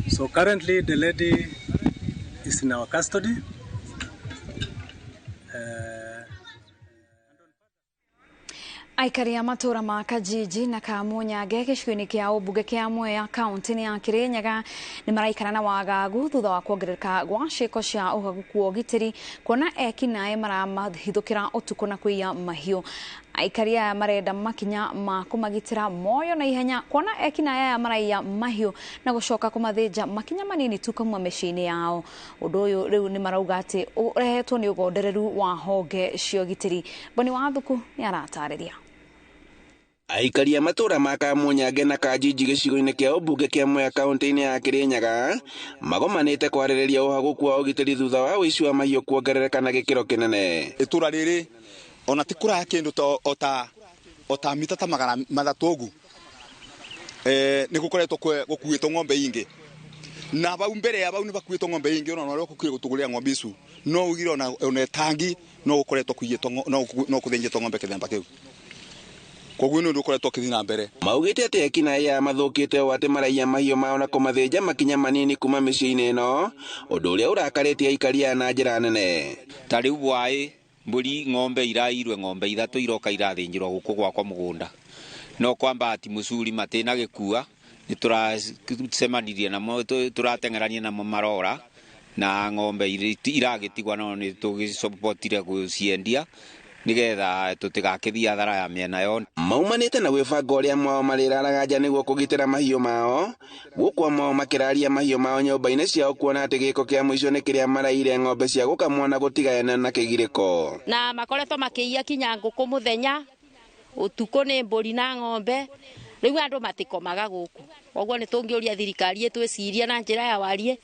So currently the lady is in our custody. Aikari a matũra ma Kajiji na Kamunyange gĩcigo-inĩ kĩa ũmbunge kĩa Mwea kaunti-inĩ ya Kirinyaga nĩ maraikara na wagagu thutha wa kuongerereka gwa ciĩko cia ũhaguku wa ũgitĩri kuona eki-naĩ maramahithũkĩra ũtukũ na kũiya mahiũ. Aikari aya marenda makinya ma kũmagitĩra moyo na ihenya kuona eki-naĩ aya maraiya mahiũ na gũcoka kũmathĩnja makinya manini tu kuma mĩciĩ-inĩ yao. Ũndũ ũyũ rĩu nĩ marauga atĩ ũrehetwo nĩ ũgondereru wa honge cia ũgitĩri. Boni Wathuku nĩ aratarĩria. Aikari a matũra ma Kamunyange na Kajiji gĩcigo-inĩ kĩa ũmbunge kĩa Mwea kaunti-inĩ ya Kirinyaga magomanĩte kwarĩrĩria ũhagũku wa ũgitĩri thutha wa ũici wa mahiũ kuongerereka na gĩkĩro kĩnene. Itũra rĩrĩ ona ti kũraya kĩndũ ta ota mita ta 300 ũguo nĩ gũkoretwo gũkuĩtwo ng'ombe ingĩ na bau mbere ya bau nĩ bakuĩtwo ng'ombe ingĩ ona ũrĩa gũkuire gũtũgũrĩra ng'ombe icu no ugire ona tangi no gũkoretwo kuiyĩtwo no kũthĩnjĩtwo ng'ombe kĩthemba kĩu. Koguo nĩ ũndũ ũkoretwo ũkĩthiĩ na mbere. Maugĩte atĩ eki-naĩ aya mathũkĩte ũũ atĩ maraiya mahiũ mao na kũmathĩnja makinya manini kuma mĩciĩ-inĩ ĩno, ũndũ ũrĩa ũrakarĩtie aikari aya na njĩra nene. Ta rĩu bwaĩ mbũri ng'ombe irairwe ng'ombe 3 iroka irathĩnjĩrwo gũkũ gwakwa mũgũnda no kwamba ati mũcuri matĩna gĩkua nĩ tũracemanirie namo tũrateng'erania namo marora na ng'ombe iragĩtigwa no nĩ tũgĩcobotire gũciendia nigetha tutigakithia thara ya miena yo. Maumanĩte na gwĩbanga ũrĩa mwao marĩraraga nja nĩguo kũgitĩra mahiũ mao gũkũ mao makĩraria mahiũ mao nyũmba-inĩ ciao kuona atĩ gĩko kĩa mũico nĩ kĩrĩa maraire ng'ombe cia gũkamwo na gũtigayana na kĩgirĩko. Na makoretwo makĩiya kinya ngũkũ mũthenya ũtukũ nĩ mbũri na ng'ombe rĩu andũ matikomaga gũkũ. Koguo nĩ tũngĩũria thirikari ĩtwĩcirie na njĩra ya warie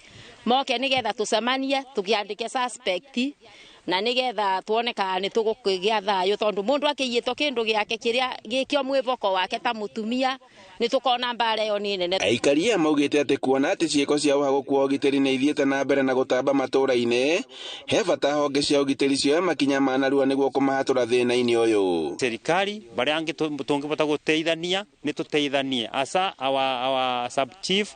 moke nĩgetha tũcemanie tũkĩandĩke suspect na nigetha tuone kana nĩ tũgũkĩgĩa thayũ tondũ mũndũ akĩiyĩtwo kĩndũ gĩake kĩrĩa gĩkĩo mwĩvoko wake ta mũtumia nĩ tũkona mbara ĩyo nĩ nene. Aikari aya maugĩte atĩ kuona atĩ ciĩko cia ũhagũku wa ũgitĩri nĩ ithiĩte na mbere na gũtamba matũra-inĩ he bata honge cia ũgitĩri cioe makinya ma narua nĩguo kũmahatũra thĩna-inĩ ũyũ. Serikali barĩa angĩ tũngĩbota gũteithania nĩ tũteithanie asa our sub chief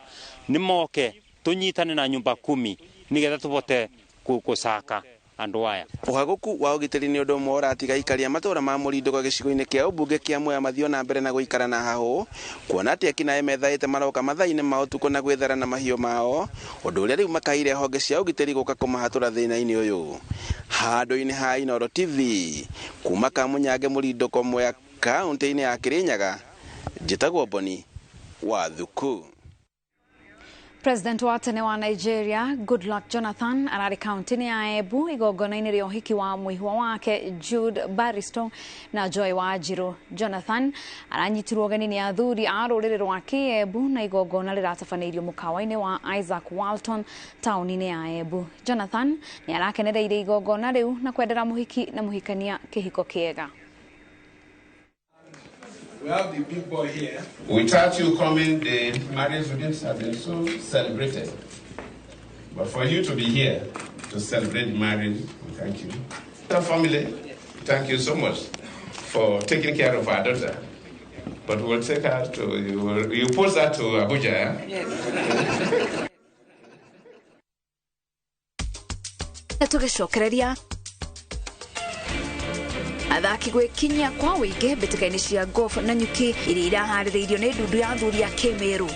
nĩ moke tũnyitane na nyumba 10 nĩgetha tũbote gũcaka andũ aya. Ũhagũku wa ũgitĩri nĩ ũndũ ũmwe ũratiga aikari a matũra ma Mũrindũko gĩcigo-inĩ kĩa ũmbunge kĩa Mwea mathiĩ na mbere na gũikara na hahũ kuona atĩ eki-naĩ methaĩte maroka mathaa-inĩ ma ũtukũ na gwĩthara na mahiũ mao ũndũ ũrĩa rĩu makaire honge cia ũgitĩri gũka kũmahatũra thĩna-inĩ ũyũ. Handũ-inĩ ha Inooro TV kuma Kamunyange Mũrindũko Mwea kaunti-inĩ ya Kirinyaga njĩtagwo Boni Wathuku. President wa tene wa Nigeria Goodluck Jonathan ararĩ kaunti-inĩ ya Embu igongona-inĩ rĩa ũhiki wa mũihwa wake Jude Baristo na Joy Wanjiru. Jonathan aranyitirwo ũgeni nĩ athuri a rũrĩrĩ rwa Kĩembu na igongona rĩratabanĩirio mũkawa-inĩ wa Isaac Walton taũni-inĩ ya Embu. Jonathan nĩ arakenereire igongona rĩu na kwendera mũhiki na mũhikania kĩhiko kĩega. We have the big boy here. Without you coming, the marriage wouldn't have been so celebrated. But for you to be here to celebrate marriage, we thank you. The family, thank you so much for taking care of our daughter. But we'll take her to, you post her to Abuja, eh? Yes. Tũgĩcokereria athaki gwĩkinyia kwa wĩingĩ mbĩtĩka-inĩ cia golf na nyuki iria iraharĩrĩirio nĩ ndundu ya athuri a Kĩmĩrũ.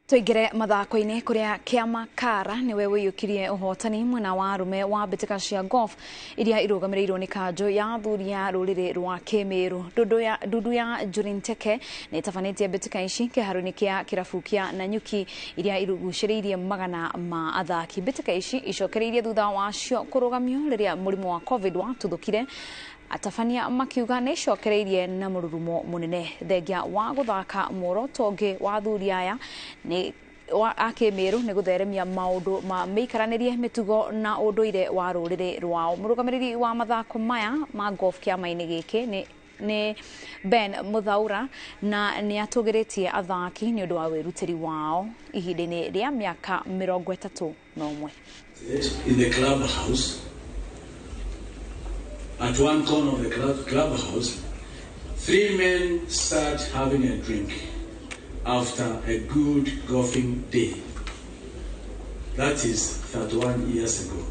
Tuingire mathako-inĩ kũrĩa Kĩama Kara nĩwe wĩyũkirie ũhotani mwena wa arũme wa mbĩtĩka cia golf iria irũgamĩrĩirwo nĩ kanjũ ya athuri ya rũrĩrĩ rwa Kĩmĩrũ. Ndundu ya Njũrĩnteke nĩ ĩtabanĩtie mbĩtĩka ici kĩharo-inĩ kĩa kĩrabu kĩa Nanyuki iria irũgucĩrĩirie magana ma athaki. Mbĩtĩka ici icokereirie thutha wacio kũrũgamio rĩrĩa mũrimũ wa COVID watuthũkire. Atabania makiuga nĩ icokereirie na mũrurumo mũnene. Thengia wa gũthaka muoroto ũngĩ wa athuri aya nĩ wa akĩmĩrũ nĩ gũtheremia maũndũ ma mĩikaranĩrie mĩtugo na ũndũire wa rũrĩrĩ rwao. Mũrũgamĩrĩri wa mathako maya ma golf kĩama-inĩ gĩkĩ nĩ Ben Muthaura na nĩ atũgĩrĩtie athaki nĩ ũndũ wa wĩrutĩri wao ihinda-inĩ rĩa mĩaka 31. In the clubhouse, At one corner of the clubhouse, 3 men sat having a drink after a good golfing day. That is 31 years ago.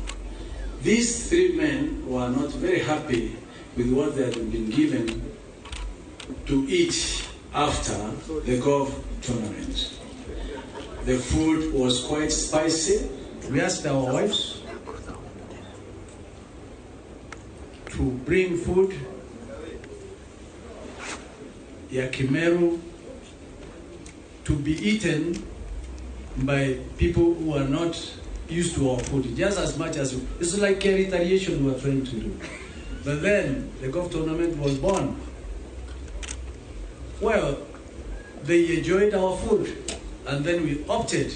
These 3 men were not very happy with what they had been given to eat after the golf tournament. The food was quite spicy. We asked our wives to bring food, yakimeru, to be eaten by people who are not used to our food, just as much as it's like a retaliation we are trying to do. But then the golf tournament was born. Well, they enjoyed our food, and then we opted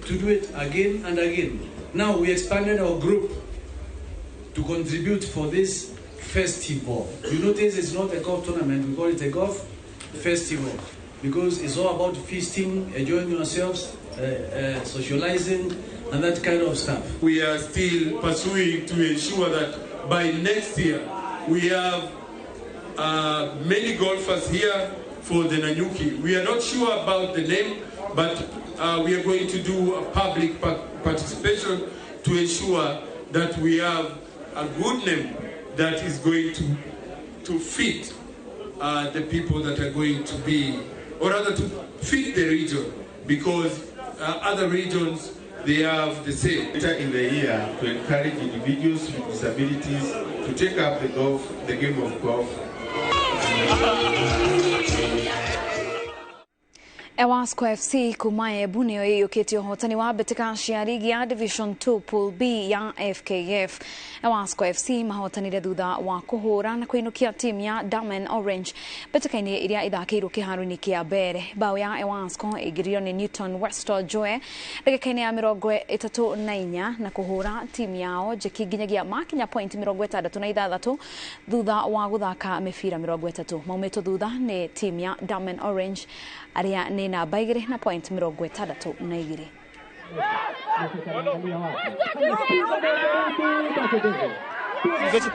to do it again and again. Now we expanded our group to contribute for this festival. You notice it's not a golf tournament, we call it a golf festival, because it's all about feasting, enjoying yourselves, socializing, and that kind of stuff. We are still pursuing to ensure that by next year we have many golfers here for the Nanyuki. We are not sure about the name, but we are going to do a public participation to ensure that we have a good name that is going to fit the people that are going to be, or rather to fit the region, because other regions, they have the same. Later in the year, to encourage individuals with disabilities to take up the game of golf. Ewasco FC kuma Embu nĩyo ĩiyũkĩtie ũhotani wa mbĩtĩka cia rigi ya Division 2 Pool B ya FKF. Ewasco FC mahotanire thutha wa kũhũra na kũinũkia timu ya Damen Orange mbĩtĩka-inĩ iria ithakĩirwo kĩharo-inĩ kĩa mbere. Bao ya Ewasco ĩingĩririo nĩ Newton Westor Joe ndagĩka-inĩ ya 34 na kũhũra timu yao Njeki nginyagia makinya point 66 thutha wa gũthaka mĩbira 30. Maumĩtwo thutha nĩ timu ya Damen Orange arĩa nĩ namba 2 na point 62.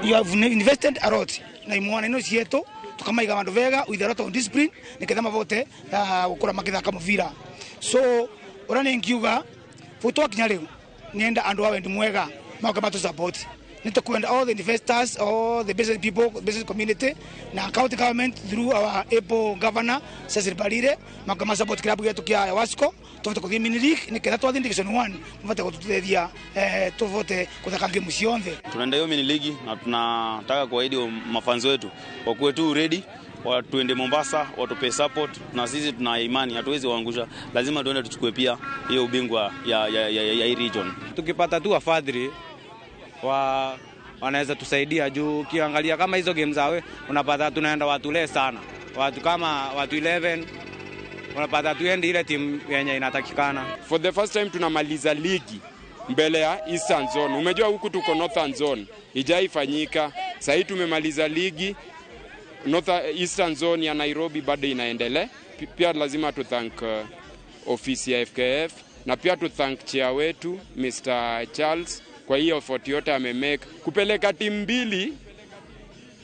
You have invested a lot na imwana ino cietu tukamaiga bandu vega with a lot of discipline niketha mavote gukura makithaka muvira. So ura ningiuga futwakinya riu nienda andu awe ndi mwega mauka matu support nitukwenda all the investors, all the business people, business community na county government through our able governor Cecil Barire mauka support club yetu kia Ewasco tuvote kuthie mini league niketha twathie division 1 mvote gututethia tuvote kuthaka game cionthe. Tunaenda hiyo mini league na tunataka kuahidi mafanzo wetu wakuwe tu ready, tuende Mombasa watupe support, na sisi tuna imani hatuwezi waangusha, lazima tuende tuchukue pia hiyo ubingwa ya region. Tukipata tu wafadhili wanaweza tusaidia, juu ukiangalia kama hizo game zawe unapata tunaenda watu less sana, watu kama watu 11 unapata tuende ile timu yenye inatakikana. For the first time tunamaliza ligi mbele ya Eastern Zone. Umejua huku tuko Northern Zone, ijaifanyika. Sasa tumemaliza ligi North Eastern Zone ya Nairobi bado inaendelea. Pia lazima tu thank ofisi ya FKF na pia tu thank chair wetu Mr. Charles kwa hiyo effort yote amemake kupeleka timu mbili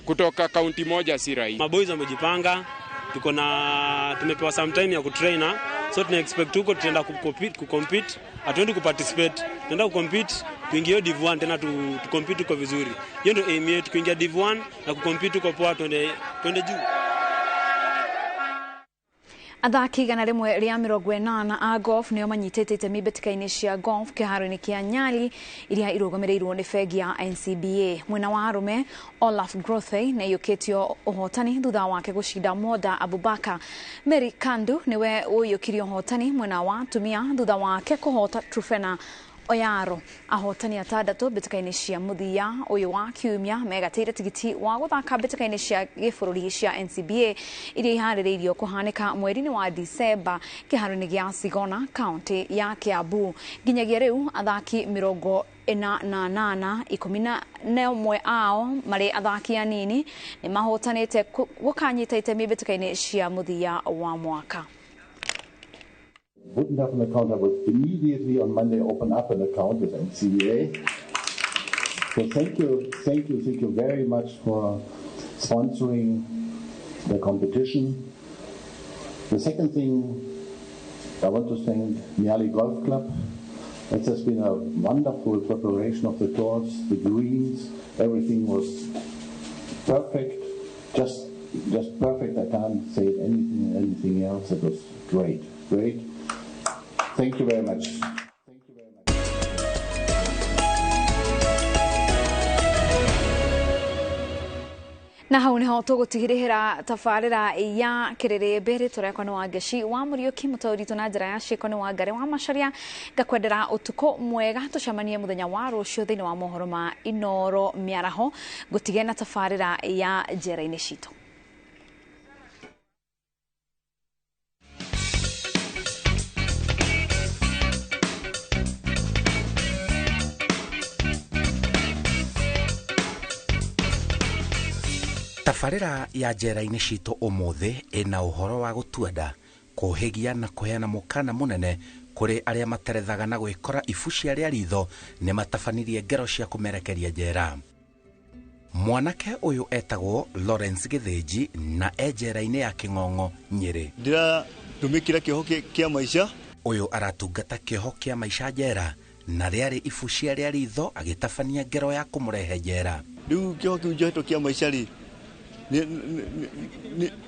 kutoka kaunti moja si rahisi. Maboys wamejipanga, tuko na tumepewa some time ya kutrainer, so tuna expect huko tutaenda kucompete, hatuendi kuparticipate, tunaenda kucompete, tuingie Div 1 tena tu compete huko vizuri. Hiyo ndio aim yetu, kuingia Div 1 na kucompete huko poa, tuende juu. Athaki 180 a golf nĩo manyitĩte itemi mbĩtĩka-inĩ cia golf kĩharo-inĩ kĩa Nyali iria irũgamĩrĩirwo nĩ bengi ya NCBA. Mwena wa arũme Olaf Grothey nĩaiyũkĩtio ũhotani thutha wake gũcinda Moda Abubakar. Mary Kandu nĩwe ũiyũkirie ũhotani mwena wa atumia thutha wake kũhota Trufena Oyaro. Ahotani atandatũ mbĩtĩka-inĩ cia mũthia ũyũ wa kiumia megatĩire tigiti wa gũthaka mbĩtĩka-inĩ cia gĩbũrũri cia NCBA iria iharĩrĩirio kũhanĩka mweri-inĩ wa Disemba kĩharo-inĩ gĩa Sigona kaunti ya Kiambu. Nginyagia rĩu athaki 48, 11 ao marĩ athaki anini nĩ mahotanĩte gũkanyita itemi mbĩtĩka-inĩ cia mũthia wa mwaka. Wouldn't have an account, I would immediately on Monday open up an account with NCBA. So thank you, thank you, thank you very much for sponsoring the competition. The second thing, I want to thank Nyali Golf Club. It has been a wonderful preparation of the course, the greens, everything was perfect, just perfect. I can't say anything else. It was great, great. Thank you very much. Na hau niho tũgũtigĩrĩra tabarĩra ya kĩrĩrĩmbĩ rĩtwa rĩakwa nĩ Wangeci wa Mũriũki mũtaũri na njĩra ya ciĩko nĩ Wangari wa Macharia ngakwendera ũtukũ mwega tũcemanie mũthenya wa rũciũ thĩinĩ wa mohoro ma Inoro mĩaraho ngũtige na tabarĩra ya njera-inĩ citũ. Tabarĩra ya njera-inĩ citũ ũmũthĩ ĩna ũhoro wa gũtua nda kũhĩgia na kũheana mũkana mũnene kũrĩ arĩa materethaga na gwĩkora ibucia rĩa ritho nĩ matabanirie ngero cia kũmerekeria njera. Mwanake ũyũ etagwo Lawrence Gĩthĩnji na e njera-inĩ ya Kĩng'ong'o Nyĩrĩ. Ndĩratũmĩkĩra kĩoho kĩa maica. Ũyũ aratungata kĩoho kĩa maica njera na rĩarĩ ibucia rĩa ritho agĩtabania ngero ya kũmũrehe njera. Rĩu kĩoho kĩu njohetwo kĩa maica rĩ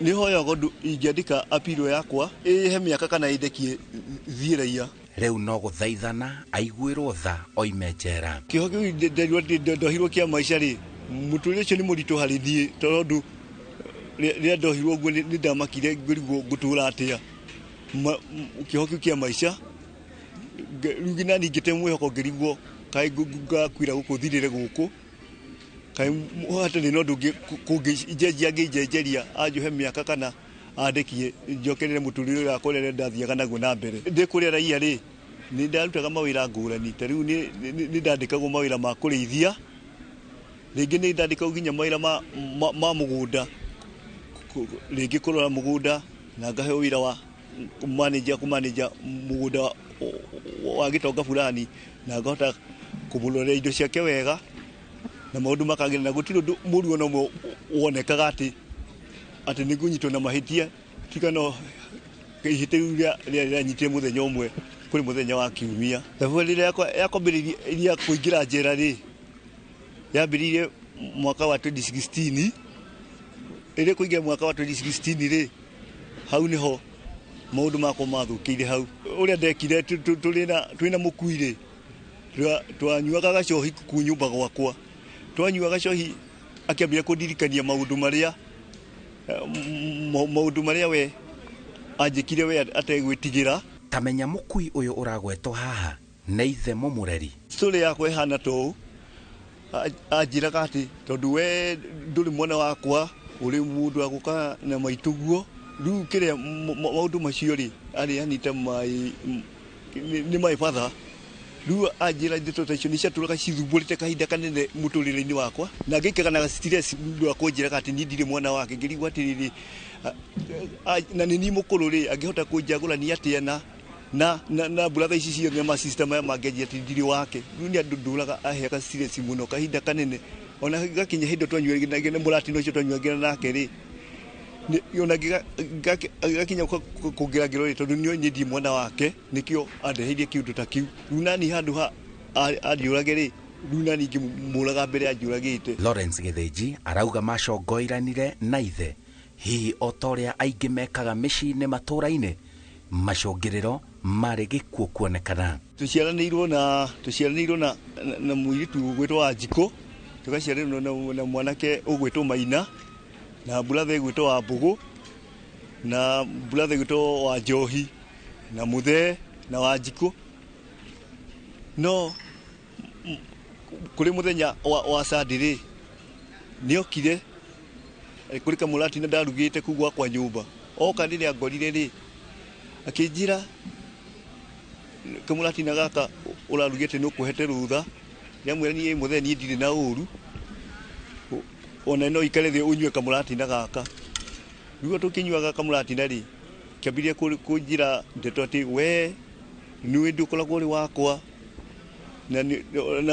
nĩ hoyaga ũndũ ingĩandĩka apiro yakwa ĩhe mĩaka kana ĩndekie thiĩ raia. Rĩu no gũthaithana aiguĩrwo tha oime njera. Kĩoho kĩu ndohirwo kĩa maica rĩ mũtũrĩre ũcio nĩ mũritũ harĩ niĩ tondũ rĩrĩa ndohirwo ũguo nĩ ndamakire ngĩrigwo ngũtũra atĩa. Kĩoho kĩu kĩa maica rĩu nginya ningĩte mwĩhoko ngĩrigwo kaĩ ngakuĩra gũkũ thirĩre gũkũ kaĩ hatarĩ na ũndũ ũngĩ kũngĩnjenjia angĩnjenjeria anjohe mĩaka kana andekie njokerere mũtũrĩre wakwa ũrĩa ndathiaga naguo na mbere. Ndĩ kũrĩa raia rĩ nĩ ndarutaga mawĩra ngũrani ta rĩu nĩ ndandĩkagwo mawĩra ma kũrĩithia rĩngĩ nĩ ndandĩkagwo nginya mawĩra ma mũgũnda rĩngĩ kũrora mũgũnda na ngaheo wĩra wa kũmanĩnja mũgũnda wa gĩtonga fulani na ngahota kũmũrorera indo ciake wega na maũndũ makagĩrĩra na gũtirĩ ũndũ mũru ona ũmwe wonekaga atĩ nĩ ngũnyitwo na mahĩtia tiga no ihĩtia rĩu rĩrĩa rĩanyitire mũthenya ũmwe kũrĩ mũthenya wa kiumia. Thabarĩ yakwa yakwambĩrĩria kũingĩra njera rĩ yambĩrĩirie mwaka wa 2016 ĩrĩ kũingĩra mwaka wa 2016 rĩ hau nĩho maũndũ makwa mathũkĩire hau ũrĩa ndekire twĩna mũkui rĩ twanyuaga gacohi kuu nyũmba gwakwa twanyuaga gacohi akĩambĩrĩria kũndirikania maũndũ marĩa we anjĩkire we ategwĩtigĩra. Tamenya mũkui ũyũ ũragwetwo haha nĩ ithe mũmũreri. Story yakwa ĩhana ta ũũ anjĩraga atĩ tondũ we ndũrĩ mwana wakwa ũrĩ mũndũ wa gũka na maitũguo rĩu kĩrĩa maũndũ macio rĩ arĩ anita nĩ my father rĩu anjĩra ndeto ta icio nĩ ciatũraga cithumbũrĩte kahinda kanene mũtũrĩre-inĩ wakwa na ngĩikaraga na stress nĩ ũndũ wa kũnjĩraga atĩ niĩ ndirĩ mwana wake ngĩrigwo atĩrĩrĩ na nĩ niĩ mũkũrũ rĩ angĩhota kũnjagũrania atĩa na brother ici ciothe na ma sister maya mangĩanjĩra atĩ ndirĩ wake rĩu nĩ andũ ndũraga aheaga stress mũno kahinda kanene ona gakinya hĩndĩ twanyuanagĩra na mũratino ũcio twanyuanagĩra nake rĩ ona gakinya kũngĩra ngero rĩ tondũ nĩ ndirĩ mwana wake nĩkĩo andeheirie kĩũndũ ta kĩu rĩu nani handũ ha anjũrage rĩ rĩu nani ingĩmũraga mbere anjũragĩte. Lawrence Gĩthĩnji arauga macongoiranire na ithe hihi o ta ũrĩa aingĩ mekaga mĩciĩ-inĩ matũũra-inĩ macũngĩrĩro marĩ gĩkuũ kuonekana. Tũciaranĩirwo na mũirĩtu ũgwĩtwo Wanjikũ tũgaciaranĩrwo na mwanake ũgwĩtwo Maina na brother ĩgwĩtwo wa Mbũgũ na brother ĩgwĩtwo wa Njohi na Mũthee na Wanjikũ no kũrĩ mũthenya wa Sunday rĩ nĩokire kũrĩ kamũratina ndarugĩte kuu gwakwa nyũmba oka rĩrĩa ngorire rĩ akĩnjĩra kamũratina gaka ũrarugĩte nĩ ũkũhete rũtha ndĩramwĩra niĩ Mũthee niĩ ndirĩ na ũru ona no ikare thĩ ũnyue kamũratina gaka rĩu tũkĩnyuaga kamũratina rĩ kĩambĩrĩria kũnjĩra ndeto atĩ we nĩwe ndũkoragwo ũrĩ wakwa Na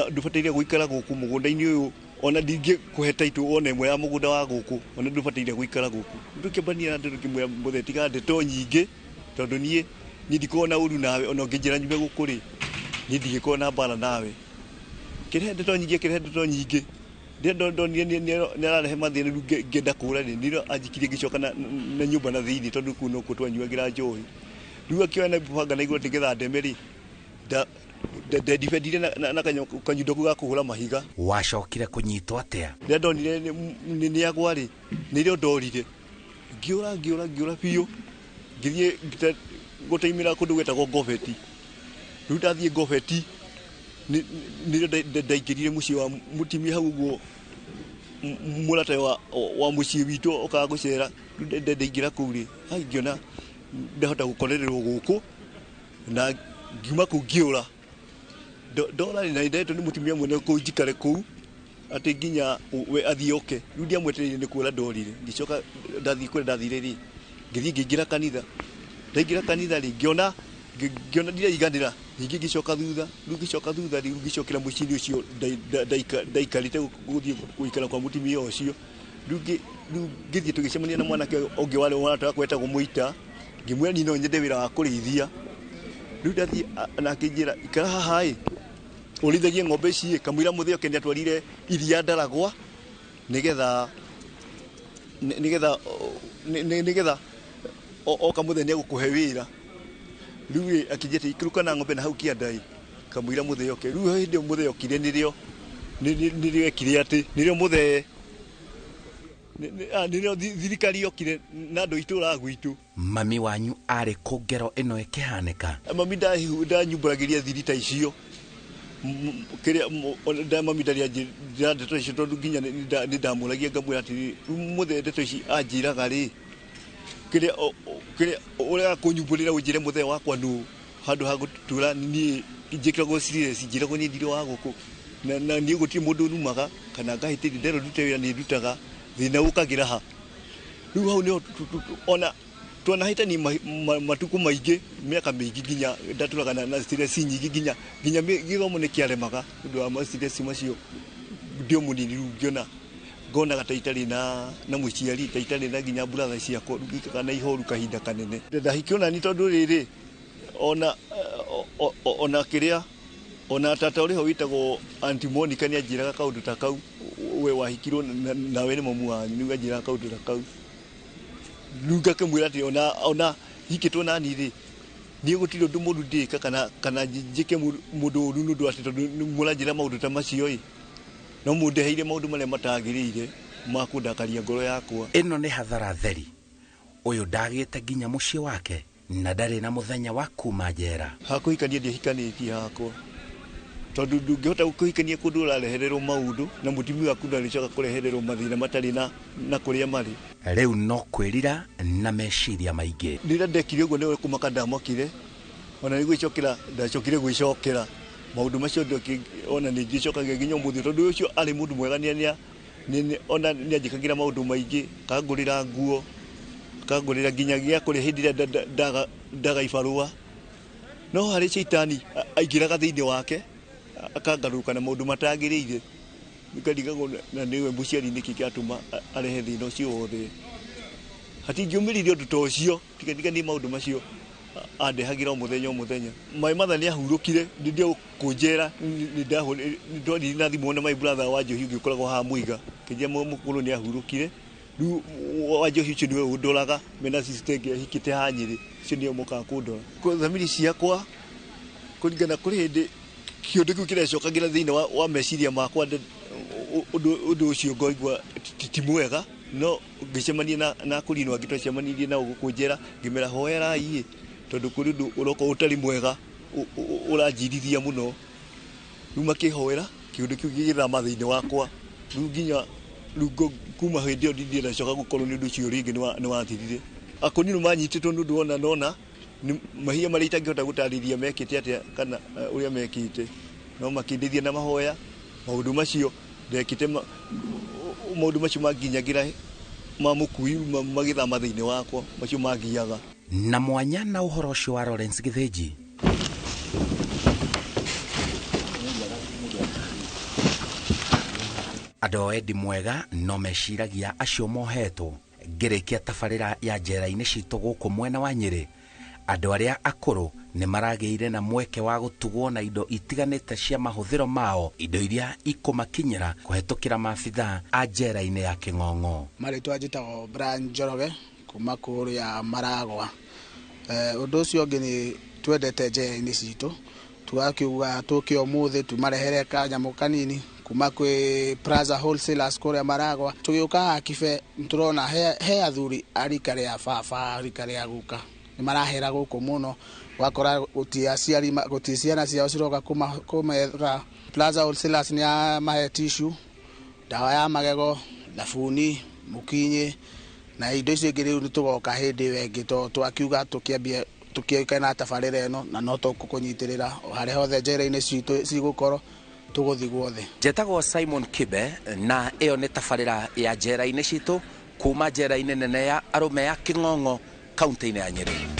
ndũbataire gũikara gũkũ mũgũnda-inĩ ũyũ, ona ndingĩkũhe title ona ĩmwe ya mũgũnda wa gũkũ, ona ndũbataire gũikara gũkũ. Tũkĩambania na ndeto ngĩmwĩra mũthee tiga ndeto nyingĩ, tondũ niĩ ndikoragwo na ũru nawe, ona ũngĩnjĩra nyume gũkũ rĩ, niĩ ndingĩkorwo na mbara nawe. Kĩrehe ndeto nyingĩ, kĩrehe ndeto nyingĩ. Rĩrĩa ndonire nĩ ararehe mathĩna rĩu ngĩenda kũũra rĩ, nĩrĩo anjikirie ngĩcoka na nyũmba na thĩinĩ, tondũ kũu nokuo twanyuagĩra njohi. Rĩu akĩoya na banga na igũrũ atĩ nĩgetha ndeme rĩ, ndendibendire na kanyundo kau ga kũhũra mahiga. Wacokire kũnyitwo atĩa? Rĩrĩa ndonire nĩ agwa rĩ, nĩrĩo ndorire. Ngĩũra ngĩũra ngĩũra biũ, ngĩthiĩ gũtaimĩra kũndũ gwetagwo Ngobeti. Rĩu ndathiĩ Ngobeti, nĩrĩo ndaingĩrire mũciĩ wa mũtumia hau ũguo, mũrata wa mũciĩ witũ okaga gũcera. Rĩu ndaingĩra kũu rĩ, ngĩona ndahota gũkorererwo gũkũ, na ngiuma kũu ngĩũra. Ndora rĩ, na nĩndetwo nĩ mũtumia mwene kũu njikare kũu, atĩ nginya we athiĩ oke. Rĩu ndiamwetereire nĩ kũũra ndorire. Ngĩcoka ndathiĩ kũrĩa ndathire rĩ, ngĩthiĩ ngĩingĩra kanitha. Ndaingĩra kanitha rĩ, ngĩona ndiraiganĩra. Ningĩ ngĩcoka thutha, rĩu ngĩcoka thutha rĩu ngĩcokera mũciĩ-inĩ ũcio ndaikarĩte gũthiĩ gũikara kwa mũtumia ũcio. Rĩu ngĩthiĩ tũgĩcemania na mwanake ũngĩ warĩ mũrata wakwa wetagwo Mũita, ngĩmwĩra niĩ no nyende wĩra wa kũrĩithia. Rĩu ndathiĩ na akĩnjĩra ikara haha ĩ, ũrĩithagie ng'ombe ici ĩ, kamũira mũthee oke nĩatwarire iria Ndaragwa, nĩgetha oka mũthee nĩegũkũhe wĩra. Rĩu ĩ akĩnjĩra ikũrũka na ng'ombe na hau kĩanda ĩ, kamũira mũthee oke. Rĩu hĩndĩ ĩyo mũthee okire nĩrĩo ekire atĩ nĩrĩo mũthee nĩrĩo thirikari yokire na andũ itũra gwitũ. Mami wanyu arĩ kũ ngero ĩno ĩkĩhanĩka? Mami ndanyumbũragĩria thiri ta icio. Kĩrĩa mami ndarĩ anjĩra ndeto icio, tondũ nginya nĩ ndamũragia ngamwĩra atĩrĩrĩ, mũthee ndeto ici anjĩraga rĩ, kĩrĩa ũrega kũnyumbũrĩra ũnjĩre mũthee wakwa nũ, handũ ha gũtũra niĩ njĩkĩragwo serious, njĩragwo niĩ ndirĩ wa gũkũ, na niĩ gũtirĩ mũndũ numaga kana ngahĩtĩria, nderwo ndute wĩra nĩ ndutaga, thĩna ũkagĩra ha. Rĩu hau nĩho ona twanahĩtania matukũ maingĩ, mĩaka mĩingĩ, nginya ndatũraga na stress nyingĩ, nginya gĩthomo nĩ kĩaremaga nĩ ũndũ wa stress macio. Ndĩ o mũnini rĩu ngĩona ngonaga ta itarĩ na mũciari, ta itarĩ na nginya brother ciakwa, rĩu ngĩikaraga na ihoru kahinda kanene. Ndahikio nani tondũ rĩrĩ, ona kĩrĩa ona tata ũrĩ ho wĩtagwo Aunty Monica nĩanjĩraga kaũndũ ta kau, we wahikirwo nawe nĩ mamu wanyu, nĩguo anjĩraga kaũndũ ta kau. Rĩu ngakĩmwĩra atĩ ona hikĩtwo nani rĩ, niĩ gũtirĩ ũndũ mũũru ndĩka kana njĩke mũndũ ũru nĩ ũndũ atĩ tondũ mũranjĩra maũndũ ta macio ĩ, no mũndeheire maũndũ marĩa matagĩrĩire ma kũndakaria ngoro yakwa. Ĩno nĩ hathara theri. Ũyũ ndagĩte nginya mũciĩ wake na ndarĩ na mũthenya wa kuma njera. Hakũhikania ndiahikanĩtie hakwa, tondũ ndũngĩhota kũhikania kũndũ ũrarehererwo maũndũ na mũtumia waku ndarĩcoka kũrehererwo mathĩna matarĩ na kũrĩa marĩ. Rĩu no kwĩrira na meciria maingĩ. Rĩrĩa ndekire ũguo nĩ kũmaka ndamakire, ona nĩ gwĩcokera ndacokire gwĩcokera maũndũ macio, ona nĩ njĩcokagia nginya ũmũthĩ, tondũ ũcio arĩ mũndũ mwega, ona nĩanjĩkagĩra maũndũ maingĩ, akangũrĩra nguo, akangũrĩra nginya gĩa kũrĩa hĩndĩ ĩrĩa ndaga ibarũa. No harĩ caitani aingĩraga thĩinĩ wake akangarũrũka na maũndũ matagĩrĩire, ngarigagwo na nĩwe mũciari nĩkĩ kĩratũma arehe thĩna ũcio wothe. Hatingĩũmĩrĩria ũndũ ta ũcio, tiga nĩ maũndũ macio andehagĩra o mũthenya o mũthenya. My mother nĩahurũkire ndĩ kũnjera, nĩndonirie na thimũ na my brother wa Njohi ũngĩ ũkoragwo haha Mũiga, kĩnjĩra mũkũrũ nĩahurũkire. Rĩu wa Njohi ũcio nĩwe ũndoraga, mena sister ĩngĩ ahikĩte haha Nyĩrĩ, ũcio nĩwe mokaga kũndora. Thamiri ciakwa kũringana kũrĩ hĩndĩ kĩũndũ kĩu kĩrecokagĩra thĩinĩ wa meciria makwa, ũndũ ũcio ngaigua ti mwega, no ngĩcemania na akũrinũ angĩ twacemanirie nao gũkũ njera, ngĩmera hoerai ĩ, tondũ kũrĩ ũndũ ũroka ũtarĩ mwega ũranjirithia mũno. Rĩu makĩhoera kĩũndũ kĩu gĩgĩthama thĩinĩ wakwa, rĩu nginya rĩu kuma hĩndĩ ĩyo ndirĩ ndacoka gũkorwo nĩ ũndũ ũcio rĩngĩ nĩ wathirire. Akũrinũ manyitĩtwo nĩ ũndũ ona nona mahia marĩa itangĩhota gũtarĩria mekĩte atĩa kana ũrĩa mekĩte, no makĩndeithia na mahoya maũndũ macio ndekĩte, maũndũ macio manginyagĩra ma mũkui magĩthama thĩinĩ wakwa, macio mangiaga. Na mwanya na ũhoro ũcio wa Lawrence Gĩthĩnji. Andũ a wendi mwega no meciragia acio mohetwo. Ngĩrĩkia tabarĩra ya njera-inĩ citũ gũkũ mwena wa Nyĩrĩ, andũ arĩa akũrũ nĩ maragĩire na mweke wa gũtugwo na indo itiganĩte cia mahũthĩro mao, indo iria ikũmakinyĩra kũhetũkĩra maabithaa a njera-inĩ ya Kĩng'ong'o. Marĩtwa njĩtagwo Brian Njoroge kuma kũrĩa Maragwa. Ũndũ ũcio ũngĩ nĩ twendete njera-inĩ citũ, tũgakiuga tũke ũmũthĩ tumarehere kanyamũ kanini kuma kwĩ Plaza Wholesalers kũrĩa Maragwa. Tũgĩũka haha Kibe nĩtũrona he athuri a rika rĩa baba, rika rĩa guka nĩ marahera gũkũ mũno, ũgakora gũtirĩ aciari, gũtirĩ ciana ciao ciroka kũmetha. Plaza Wholesalers nĩ yamahe tissue, ndawa ya magego, thabuni, mũkinyĩ na indo icio ingĩ. Rĩu nĩtũgoka hĩndĩ ĩyo ĩngĩ tondũ twakiuga tũkĩambie tũkĩoke na tabarĩra ĩno, na no tũkũkũnyitĩrĩra o harĩa hothe njera-inĩ citũ cigũkorwo tũgũthiĩ guothe. Njetagwo Simon Kibe na ĩyo nĩ tabarĩra ya njera-inĩ citũ kuma njera-inĩ nene ya arũme ya Kĩng'ong'o kaunti-inĩ ya Nyĩrĩ.